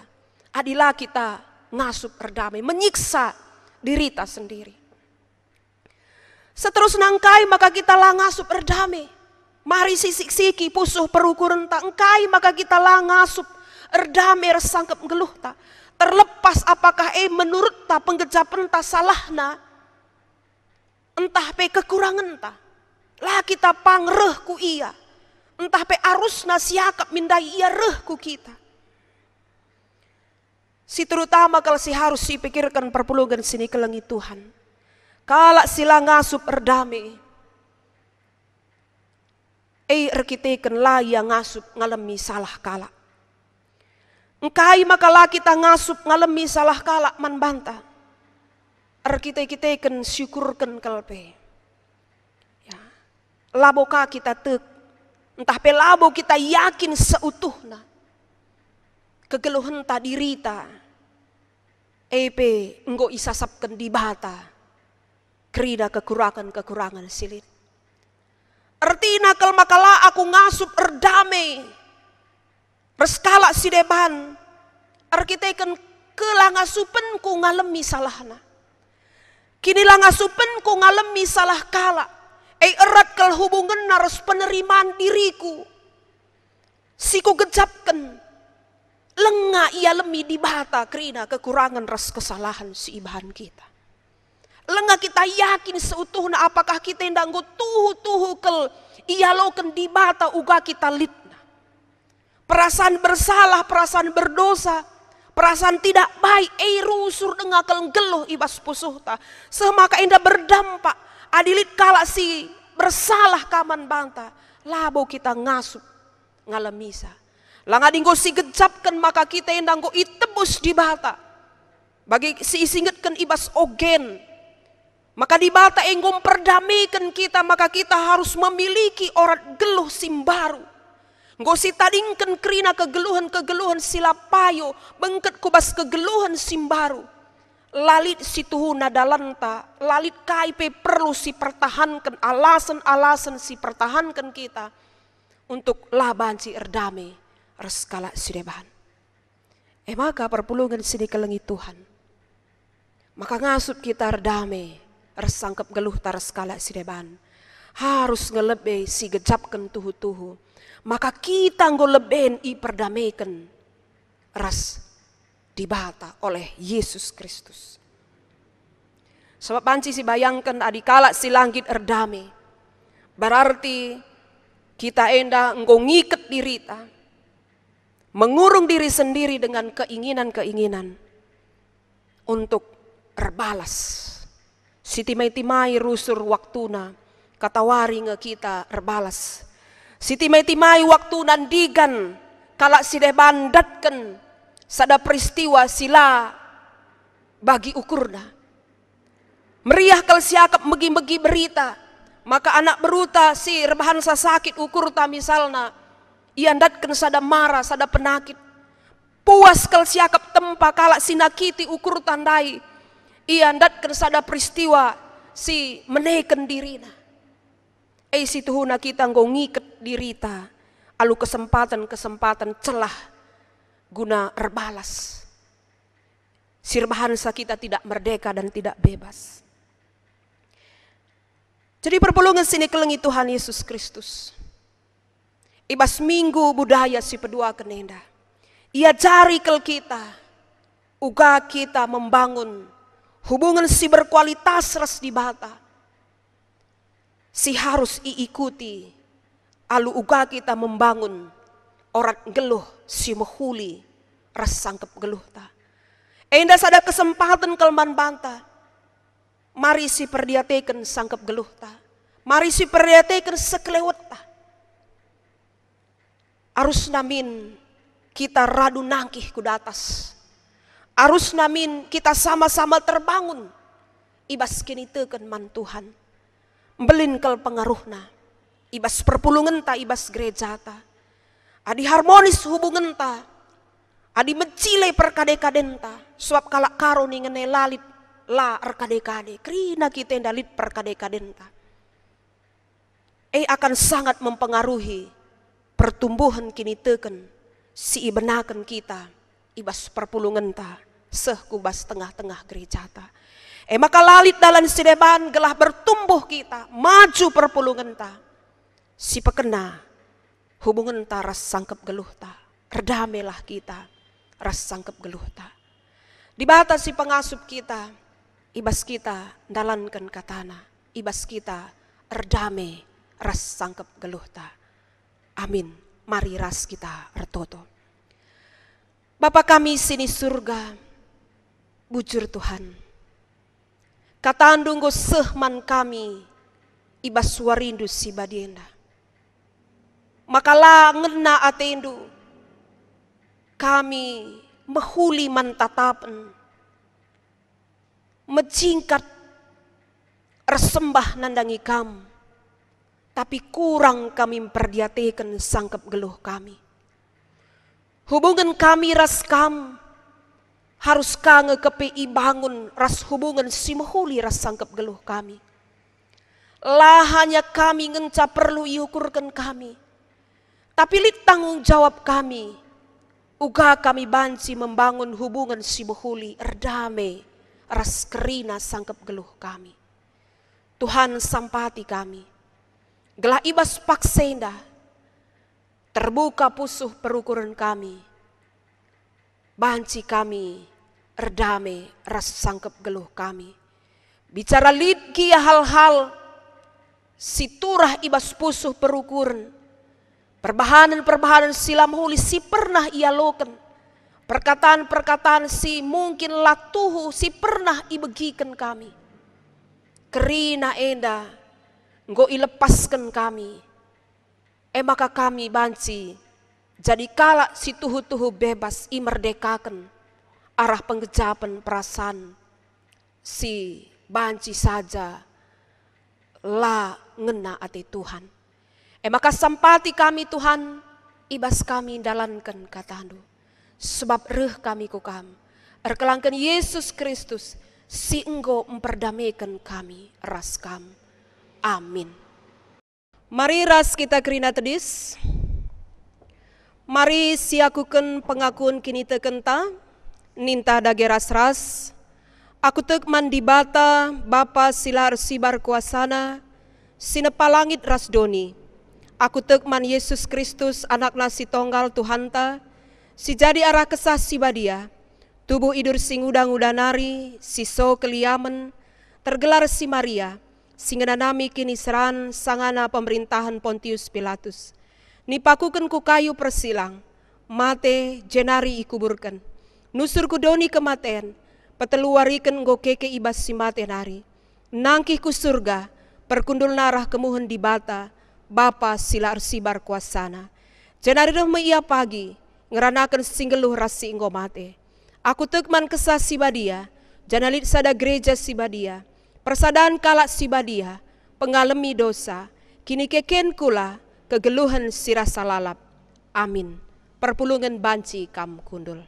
adi la kita ngasup erdame, menyiksa dirita sendiri. Seterusna, engkai maka kita la ngasup erdame? Mari sisik-siki pusuh perukurenta, engkai maka kita la ngasup erdame ras sangkep geluhta? Terlepas apakah e menurutta penggejapenta salahna, ntah pe kekurangenta, la kita pang reh ku ia, ntah pe arusna siakap min ndai ia reh ku kita. Si terutama kal si harus sipikirken perpulungen si nikelengi Tuhan, kalak si la ngasup erdame, e erkiteken la ia ngasup ngalemi salah kalak. Engkai maka la kita ngasup ngalemi salah kalak man banta? Erkite-kiteken siukurken kal pe. Ya. Labo ka kita tek, ntah pe labo kita yakin seutuhna kegeluhenta dirita. E pe enggo isasapken Dibata kerina kekurangen-kekurangen si lit. Ertina kal maka la aku ngasup erdame ras kalak si deban erkiteken kelangasupenku ngalemi salahna. Kinilangasupenku ngalemi salah kalak, e erat kal hubungenna ras penerimaan diriku si kugejapken. Lenga ialemi Dibata kerina kekurangen ras kesalahen si ibahan kita. Lenga kita yakin seutuhna apakah kita enda enggo tuhu-tuhu kal ialoken Dibata uga kita litna. Perasaan bersalah, perasaan berdosa, perasaan tidak baik, e rusur denga kal nggeluh i bas pusuhta. Seh maka enda berdampak, adi lit kalak si bersalah ka man banta, labo kita ngasup ngalemisa. Lang adi enggo sigejapken maka kita enda enggo itebus Dibata. Bagi si isingetken i bas ogen, maka Dibata enggo mperdameken kita, maka kita harus memiliki orat geluh si mbaru. Enggo sitadingken kerina kegeluhen-kegeluhen si la payo, bengket ku bas kegeluhen si mbaru. La lit situhuna dalanta, la lit kai pe perlu sipertahanken, alasen-alasen si pertahanken kita untuk la banci erdame ras kalak si deban. E maka perpulungen si dikelengi Tuhan, maka ngasup kita erdame ras sangkep geluhta ras kalak si deban, harus nge lebe sigejapken tuhu-tuhu, maka kita enggo leben iperdameken ras Dibata oleh Yesus Kristus. Sabap banci sibayangken adi kalak si la nggit erdame, berarti kita enda enggo ngiket dirita, mengurung diri sendiri dengan keinginan-keinginan untuk erbalas. Sitimai-timai rusur waktuna, katawari nge kita erbalas. Sitimai-timai waktuna ndigan kalak si deban ndatken sada peristiwa si la bagi ukurna. Meriah kal siakap megi-megi berita, maka anak beruta si erbahansa sakit ukurta misalna, ia ndatken sada mara, sada penakit. Puas kal siakap tempa kalak si nakiti ukurta ndai, ia ndatken sada peristiwa si meneken dirina. E situhuna kita enggo ngiket dirita alu kesempaten-kesempaten celah guna erbalas. Si erbahansa kita tidak merdeka dan tidak bebas. Jadi perpulungen si dikelengi Tuhan Yesus Kristus, i bas minggu budaya si peduaken enda, iajari kal kita uga kita membangun hubungen si berkualitas ras Dibata, si harus iikuti alu uga kita membangun orat nggeluh si mehuli ras sangkep geluhta. Enda sada kesempaten kal man banta. Mari siperdiateken sangkep geluhta. Mari siperdiateken sekelewetta. Arusna min kita radu nangkih ku datas. Arusna min kita sama-sama terbangun i bas kiniteken man Tuhan. Mbelin kal pengaruhna i bas perpulungenta, i bas gerejata. Adi harmonis hubungenta, adi mecile perkade-kadenta, sebab kalak Karo ningen e la lit la erkade-kade, kerina kita enda lit perkade-kadenta, e akan sangat mempengaruhi pertumbuhen kiniteken si ibenaken kita i bas perpulungenta seh ku bas tengah-tengah gerejata. E maka la lit dalan si deban gelah bertumbuh kita, maju perpulungenta, si pekena hubungenta ras sangkep geluhta. Erdamelah kita ras sangkep geluhta. Dibata si pengasup kita, i bas kita ndalanken katana, i bas kita erdame ras sangkep geluhta. Amin. Mari ras kita ertoto. Bapa kami si ni Surga, bujur Tuhan, kataNdu enggo seh man kami i bas warindu si badia enda. Maka la ngena ateNdu kami mehuli man tatapen, mejingkat ersembah nandangi Kam, tapi kurang kami mperdiateken sangkep geluh kami. Hubungen kami ras Kam Arus ka nge kepe ibangun ras hubungen si mehuli ras sangkep geluh kami. La hanya kami ngenca perlu iukurken kami, tapi lit tanggung jawab kami, uga kami banci membangun hubungen si mehuli erdame ras kerina sangkep geluh kami. Tuhan, sampati kami, gelah i bas paksa enda terbuka pusuh perukuren kami, banci kami erdame ras sangkep geluh kami. Bicara lit gia hal-hal si turah i bas pusuh perukuren, perbahanen-perbahanen si la mehuli si pernah ialoken, perkataan-perkataan si mungkin la tuhu si pernah ibegiken kami. Kerina enda enggo ilepasken kami, e maka kami banci jadi kalak si tuhu-tuhu bebas, imerdekaken arah penggejapen perasaan si banci saja la ngena ate Tuhan. E maka sampati kami, Tuhan, i bas kami ndalanken kataNdu, sebab reh kami ku Kam erkelangken Yesus Kristus si enggo mperdameken kami ras Kam. Amin. Mari ras kita kerina tedis. Mari siakuken pengakun kinitekenta, ninta dage ras-ras. Aku tek man Dibata, Bapa si la ersibar kuasaNa, si nepa langit ras doni. Aku tek man Yesus Kristus, AnakNa si Tonggal, Tuhanta, si jadi arah Kesah Si Badia, tubuh idur si nguda-nguda nari, si so keliamen, tergelar si Maria, si ngenanami kiniseran sangana pemerintahen Pontius Pilatus. Nipakuken ku kayu persilang, mate, jenari ikuburken. Nusur ku doni kematen, petelu wariken enggo keke i bas si mate nari. Nangkih ku Surga, perkundulna arah kemuhen Dibata, Bapa si la ersibar kuasaNa. Jenari reh me Ia pagi, ngeranaken si nggeluh ras si enggo mate. Aku tek man Kesah Si Badia, janah lit sada Gereja Si Badia, persadan kalak si badia, pengalemi dosa, kinikeken kula, kegeluhen si rasa lalap. Amin. Perpulungen banci kam kundul.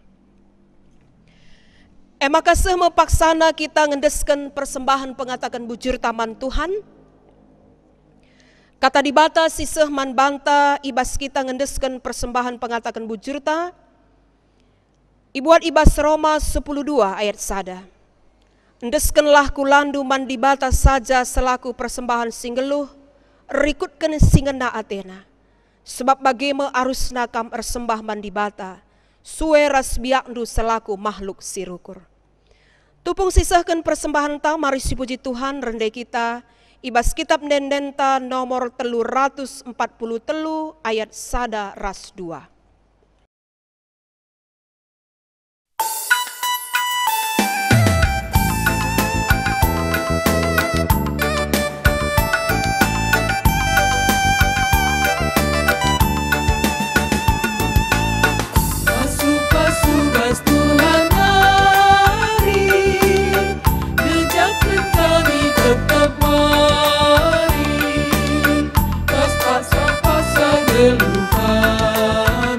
E maka seh me paksana kita ngendesken persembahen pengataken bujurta man Tuhan. Kata Dibata si seh man banta i bas kita ngendesken persembahen pengataken bujurta, ibuat i bas Roma sepuluh dua ayat sada. Endeskenlah kulandu man Dibata saja selaku persembahen si nggeluh, rikutken si ngena ateNa. Sebab bage me arusna kam ersembah man Dibata, sue ras biakndu selaku mahluk si rukur. Tupung sisehken persembahenta, mari sipuji Tuhan, rende kita i bas Kitab Ende-endenta nomor telu ratus empat puluh telu ayat sada ras dua. Pasu-pasu bas Tuhan nari, gejakken kami tep-tep wari, bas paksa-paksa geluh kami.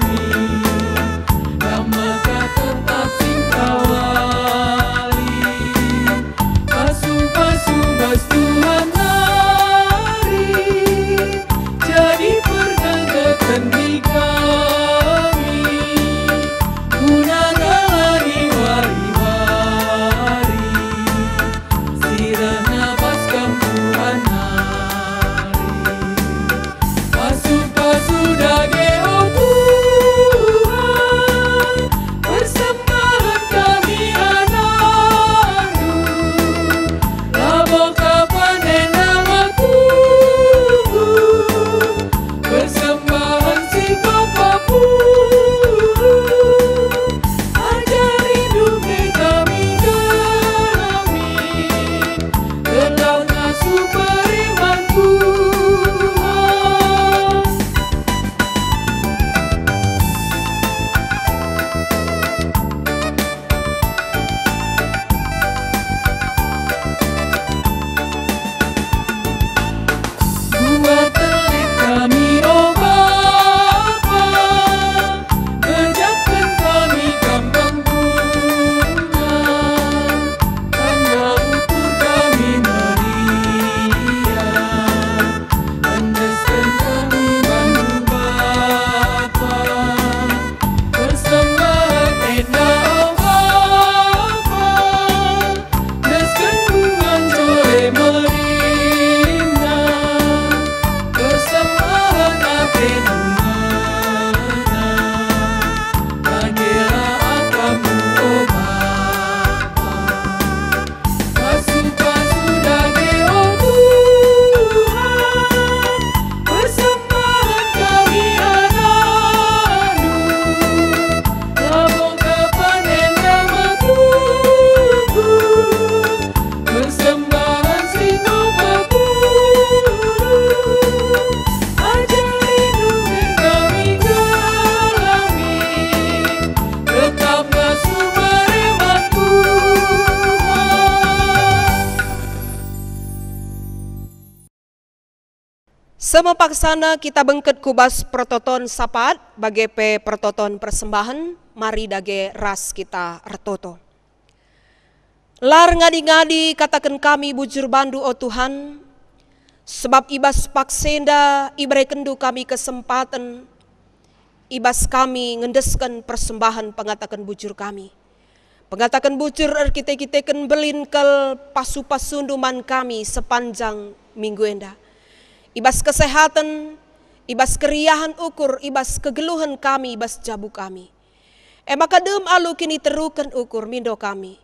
Seh me paksana kita bengket ku bas pertoton sapat, bage pe pertoton persembahen, mari dage ras kita ertoto. La erngadi-ngadi kataken kami bujur bandu, o Tuhan, sebab i bas paksa enda iberekenndu kami kesempaten, i bas kami ngendesken persembahen pengataken bujur kami. Pengataken bujur erkite-kiteken mbelin kal pasu-pasundu man kami sepanjang minggu enda. I bas kesehaten, i bas keriahen ukur, i bas kegeluhen kami, i bas jabu kami. E maka dem alu kiniteruken ukur mindo kami.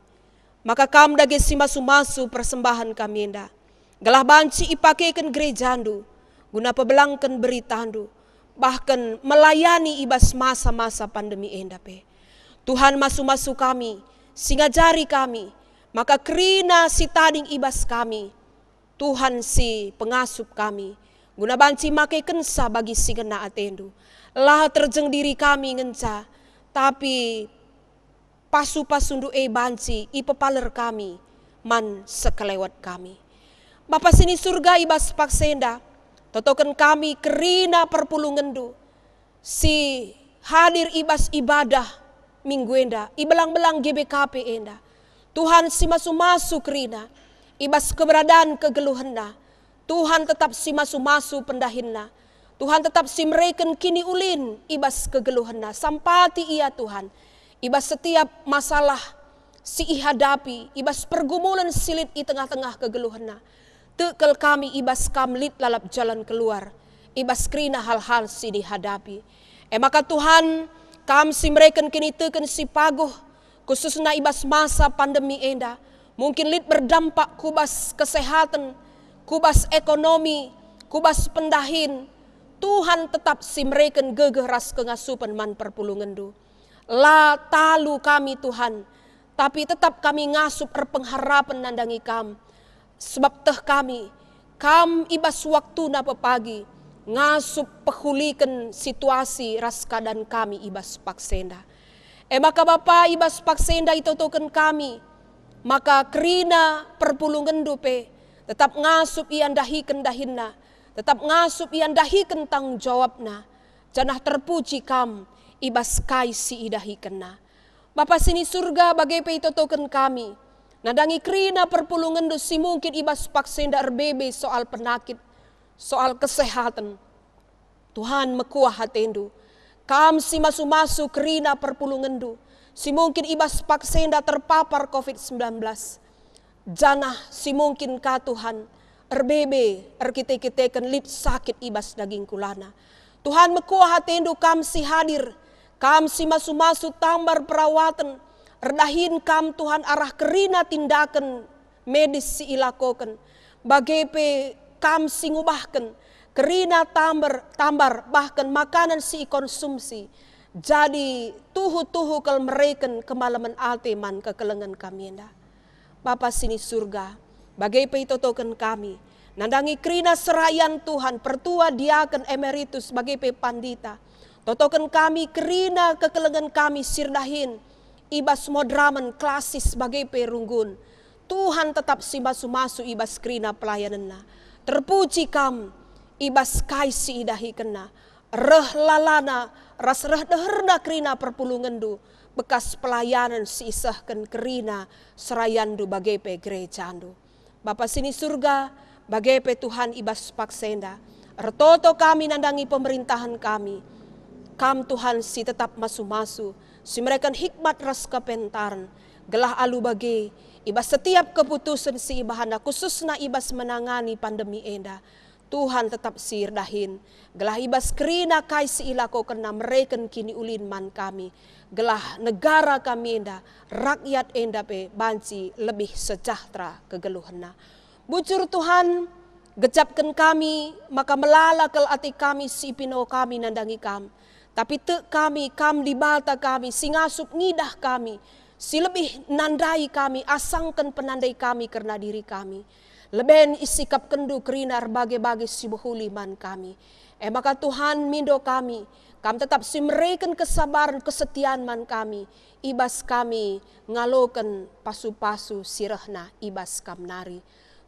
Maka kam dage si masu-masu persembahen kami enda, gelah banci ipakeken gerejandu guna pebelangken beritandu, bahken melayani i bas masa-masa pandemi enda pe. Tuhan, masu-masu kami, si ngajari kami, maka kerina si tading i bas kami, Tuhan si pengasup kami, guna banci makekenca bagi si ngena atendu. La terjeng diri kami ngenca, tapi pasu-pasundu e banci ipepaler kami man sekelewet kami. Bapa si ni Surga, i bas paksa enda, totoken kami kerina perpulungenndu si hadir i bas ibadah minggu enda, i belang-belang G B K P enda. Tuhan si masu-masu kerina, i bas keberadaan kegeluhenna, Tuhan tetap si masu-masu pendahinna. Tuhan tetap si mereken kiniulin i bas kegeluhenna. Sampati ia, Tuhan, i bas setiap masalah si ihadapi, i bas pergumulen si lit i tengah-tengah kegeluhenna. Tek kal kami i bas Kam lit lalap jalan keluar i bas kerina hal-hal si dihadapi. E maka Tuhan, Kam si mereken kiniteken si paguh, khususna i bas masa pandemi enda, mungkin lit berdampak ku bas kesehatan, ku bas ekonomi, ku bas pendahin. Tuhan tetap si mereken gegeh ras kengasupen man perpulungenndu. La talu kami, Tuhan, tapi tetap kami ngasup erpengharapen nandangi Kam. Sebab teh kami, Kam i bas waktuna pepagi ngasup pehuliken situasi ras keadaan kami i bas paksa enda. E maka Bapa, i bas paksa enda itotoken kami, maka kerina perpulungenndu pe tetap ngasup ia ndahiken dahinna, tetap ngasup ia ndahiken tanggung jawabna, janah terpuji Kam i bas kai si idahikenna. Bapa si ni Surga, bage pe itotoken kami nandangi kerina perpulungenndu si mungkin i bas paksa enda erbebe soal penakit, soal kesehatan. Tuhan, mekuah atendu. Kam si masu-masu kerina perpulungenndu si mungkin i bas paksa enda terpapar covid sembilan belas. Janah si mungkin ka, Tuhan, erbebe erkite-kiteken lit sakit i bas daging kulana. Tuhan, mekuah atendu, Kam si hadir, Kam si masu-masu tambar perawaten, erdahin Kam, Tuhan, arah kerina tindaken medis si ilakoken, bage pe Kam si ngubahken kerina tambar, tambar, bahken makanan si ikonsumsi jadi tuhu-tuhu kal mereken kemalemen ate man kekelengen kami enda. Bapa si ni Surga, bage pe itotoken kami nandangi kerina serayan Tuhan, pertua, diaken, emeritus, bage pe pandita. Totoken kami kerina kekelengen kami si erdahin i bas moderamen, klasis, bage pe runggun. Tuhan tetap si masu-masu i bas kerina pelayanenna. Terpuji Kam i bas kai si idahikenna. Reh lalana ras reh deherna kerina perpulungenndu, bekas pelayanen si isehken kerina serayandu bage pe gerejandu. Bapa si ni Surga, bage pe Tuhan, i bas paksa enda ertoto kami nandangi pemerintahen kami. Kam, Tuhan, si tetap masu-masu, si mereken hikmat ras kepentaren, gelah alu bage, i bas setiap keputusen si ibahanna, khususna i bas menangani pandemi enda, Tuhan tetap si erdahin, gelah i bas kerina kai si ilakokenna mereken kiniulin man kami, gelah negara kami enda, rakyat enda pe banci lebih sejahtera kegeluhenna. Bujur Tuhan, gejapken kami maka melala kal ate kami si ipindoa kami nandangi Kam. Tapi tek kami, Kam Dibata kami, si ngasup ngidah kami, si lebih nandai kami, asangken penandai kami kerna diri kami. Leben isikapkenNdu kerina erbage-bage si mehuli man kami. E maka Tuhan, mindo kami, Kam tetap si mereken kesabaren, kesetian man kami, i bas kami ngaloken pasu-pasu si rehna i bas Kam nari.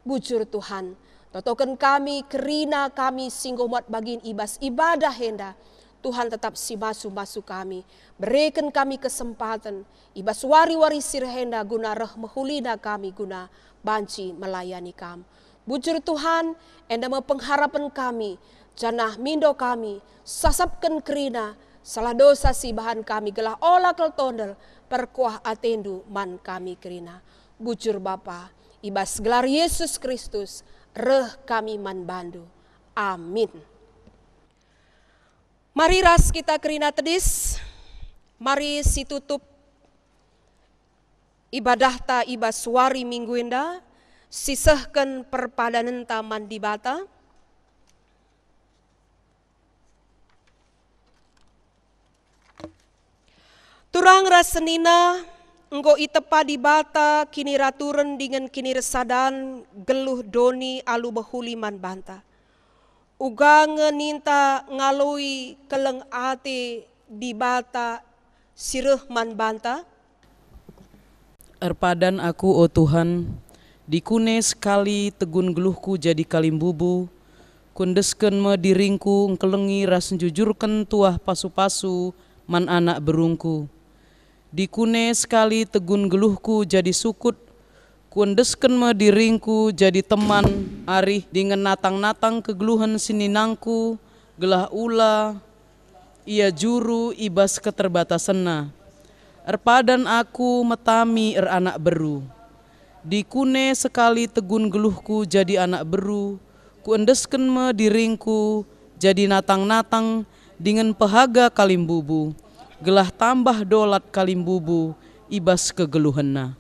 Bujur Tuhan, totoken kami kerina kami si enggo muat bagin i bas ibadah enda. Tuhan tetap si masu-masu kami, bereken kami kesempaten i bas wari-wari si reh enda guna reh mehulina kami guna banci melayani Kam. Bujur Tuhan, enda me pengharapen kami, janah mindo kami, sasapken kerina salah dosa si ibahan kami, gelah ola kal tondel, perkuah ateNdu man kami kerina. Bujur Bapa, i bas gelar Yesus Kristus, reh kami man baNdu. Amin. Mari ras kita kerina tedis, mari situtup ibadahta i bas wari Minggu enda, sisehken perpadanenta man Dibata. Turang ras senina, enggo itepa Dibata kiniraturen dingen kinirsadan geluh doni alu mehuli man banta. Uga nge ninta ngaloi keleng ate Dibata si reh man banta? Erpadan aku, o Tuhan, dikune sekali tegun geluhku jadi kalimbubu, kuendesken me diringku engkelengi ras njujurken tuah pasu-pasu man anak berungku. Dikune sekali tegun geluhku jadi sukut, kuendesken me diringku jadi teman arih dingen natang-natang kegeluhen seninangku, gelah ula ia juru i bas keterbatasenna. Erpadan aku metami eranak beru. Dikune sekali tegun geluhku jadi anak beru, kuendesken me diringku jadi natang-natang dingen pehaga kalimbubu, gelah tambah dolat kalimbubu i bas kegeluhenna.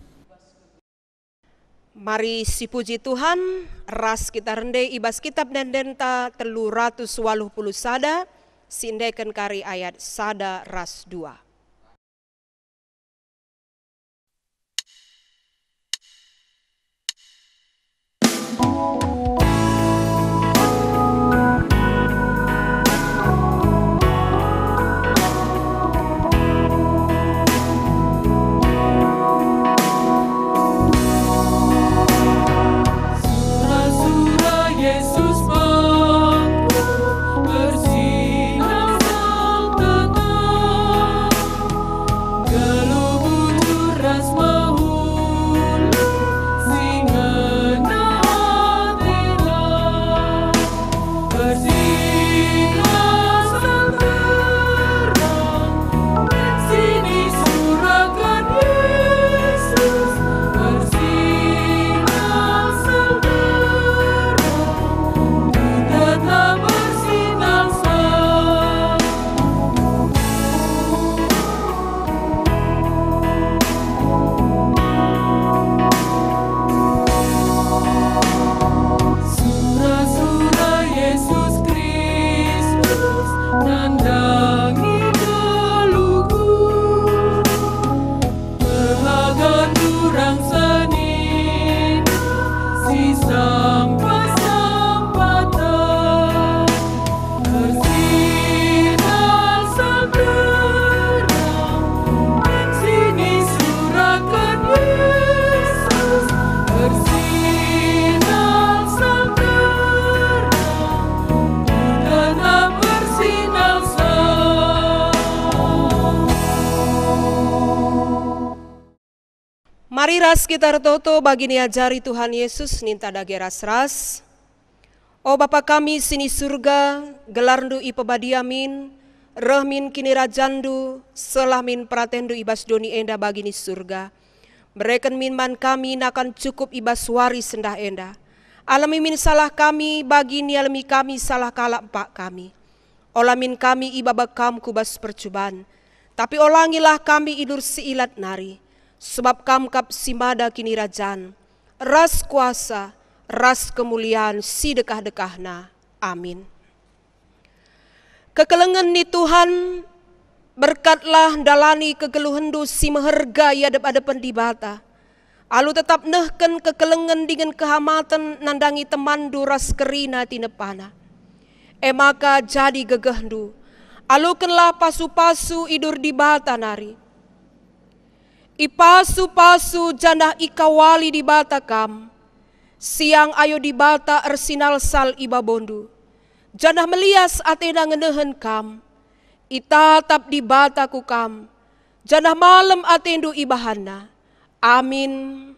Mari sipuji Tuhan, ras kita rende i bas Kitab Ende-Endenta telu ratus waluh puluh sada, si endeken kari ayat sada ras dua. Sura-sura Yesus bangku, bersinar sang tetap. Geluh bujur ras mehuli si ngena atena. Bersinar sang terang, bersinar surakan Yesus. Bersinar sang terang, ku tetap bersinar sang. Sura-sura Yesus Kristus nandangi geluhku. Pehaga turang senina si sampah-sampahta. Ersinar sang terang, ersinar suraken Yesus. Ersinar sang terang, ku tetap ersinar sang. Mari ras kita ertoto bagi niajari Tuhan Yesus, ninta dage ras-ras. O Bapa kami si ni Surga, gelarNdu ipebadia min, reh min kinirajanNdu, sehlah min peratenNdu i bas doni enda bagi ni Surga. Bereken min man kami nakan cukup i bas wari sendah enda. Alemi min salah kami bagi nialemi kami salah kalak empak kami. Ola min kami ibaba Kam ku bas percuban, tapi olangilah kami idur si ilat nari, sebab Kam kap si mada kinirajan, ras kuasa, ras kemulian si dekah-dekahna. Amin. Kekelengen ni Tuhan, berkatlah ndalani kegeluhenndu si meherga i adep-adepen Dibata, alu tetap nehken kekelengen dingen kehamaten nandangi temanndu ras kerina tinepana. E maka jadi gegehndu, alukenlah pasu-pasu idur Dibata nari. Ipasu-pasu janah ikawali Dibata kam, Siang ayo Dibata ersinalsal i babondu, janah melias atena ngenehen kam. Itatap Dibata ku kam, janah malem atendu ibahanNa. Amin.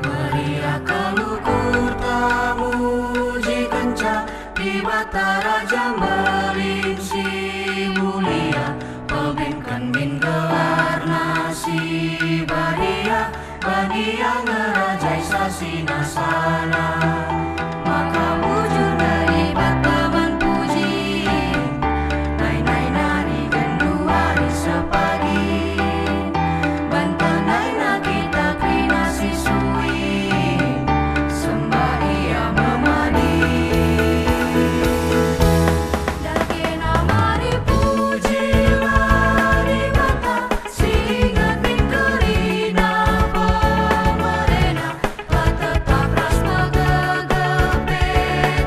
Meriah kal ukurta mujikenca Dibata Raja Mbelin si mulia, pembenken min gelarNa si badia, bagi Ia ngerajai sasinasana. Maka bujur nge Dibata man puji, nai-nai nari genduari sepagi. Banta naina kita kerina si sui, sembah Ia me madi. Dagena mari pujilah Dibata, si inget min kerina pemereNa. Tetap ras megegepe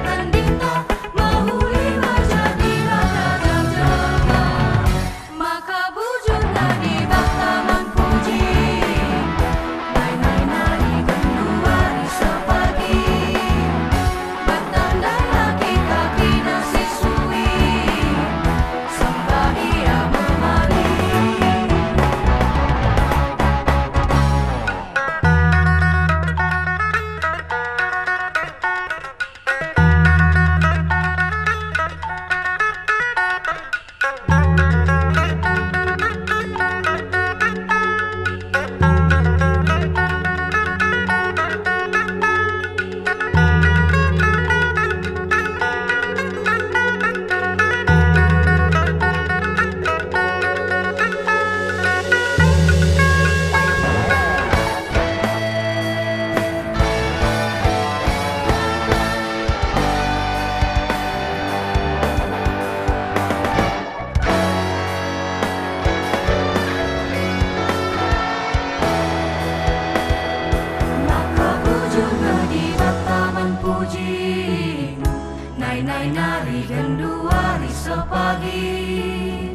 tendinta, mehuli me jadi ragam jelma. Maka bujur nge Dibata man puji, nai-nai nari genduari sepagi. Bertandailah kita kerina si sui, sembah Ia me madi. Maka bujur nge Dibata man puji, nai-nai nari genduari sepagi.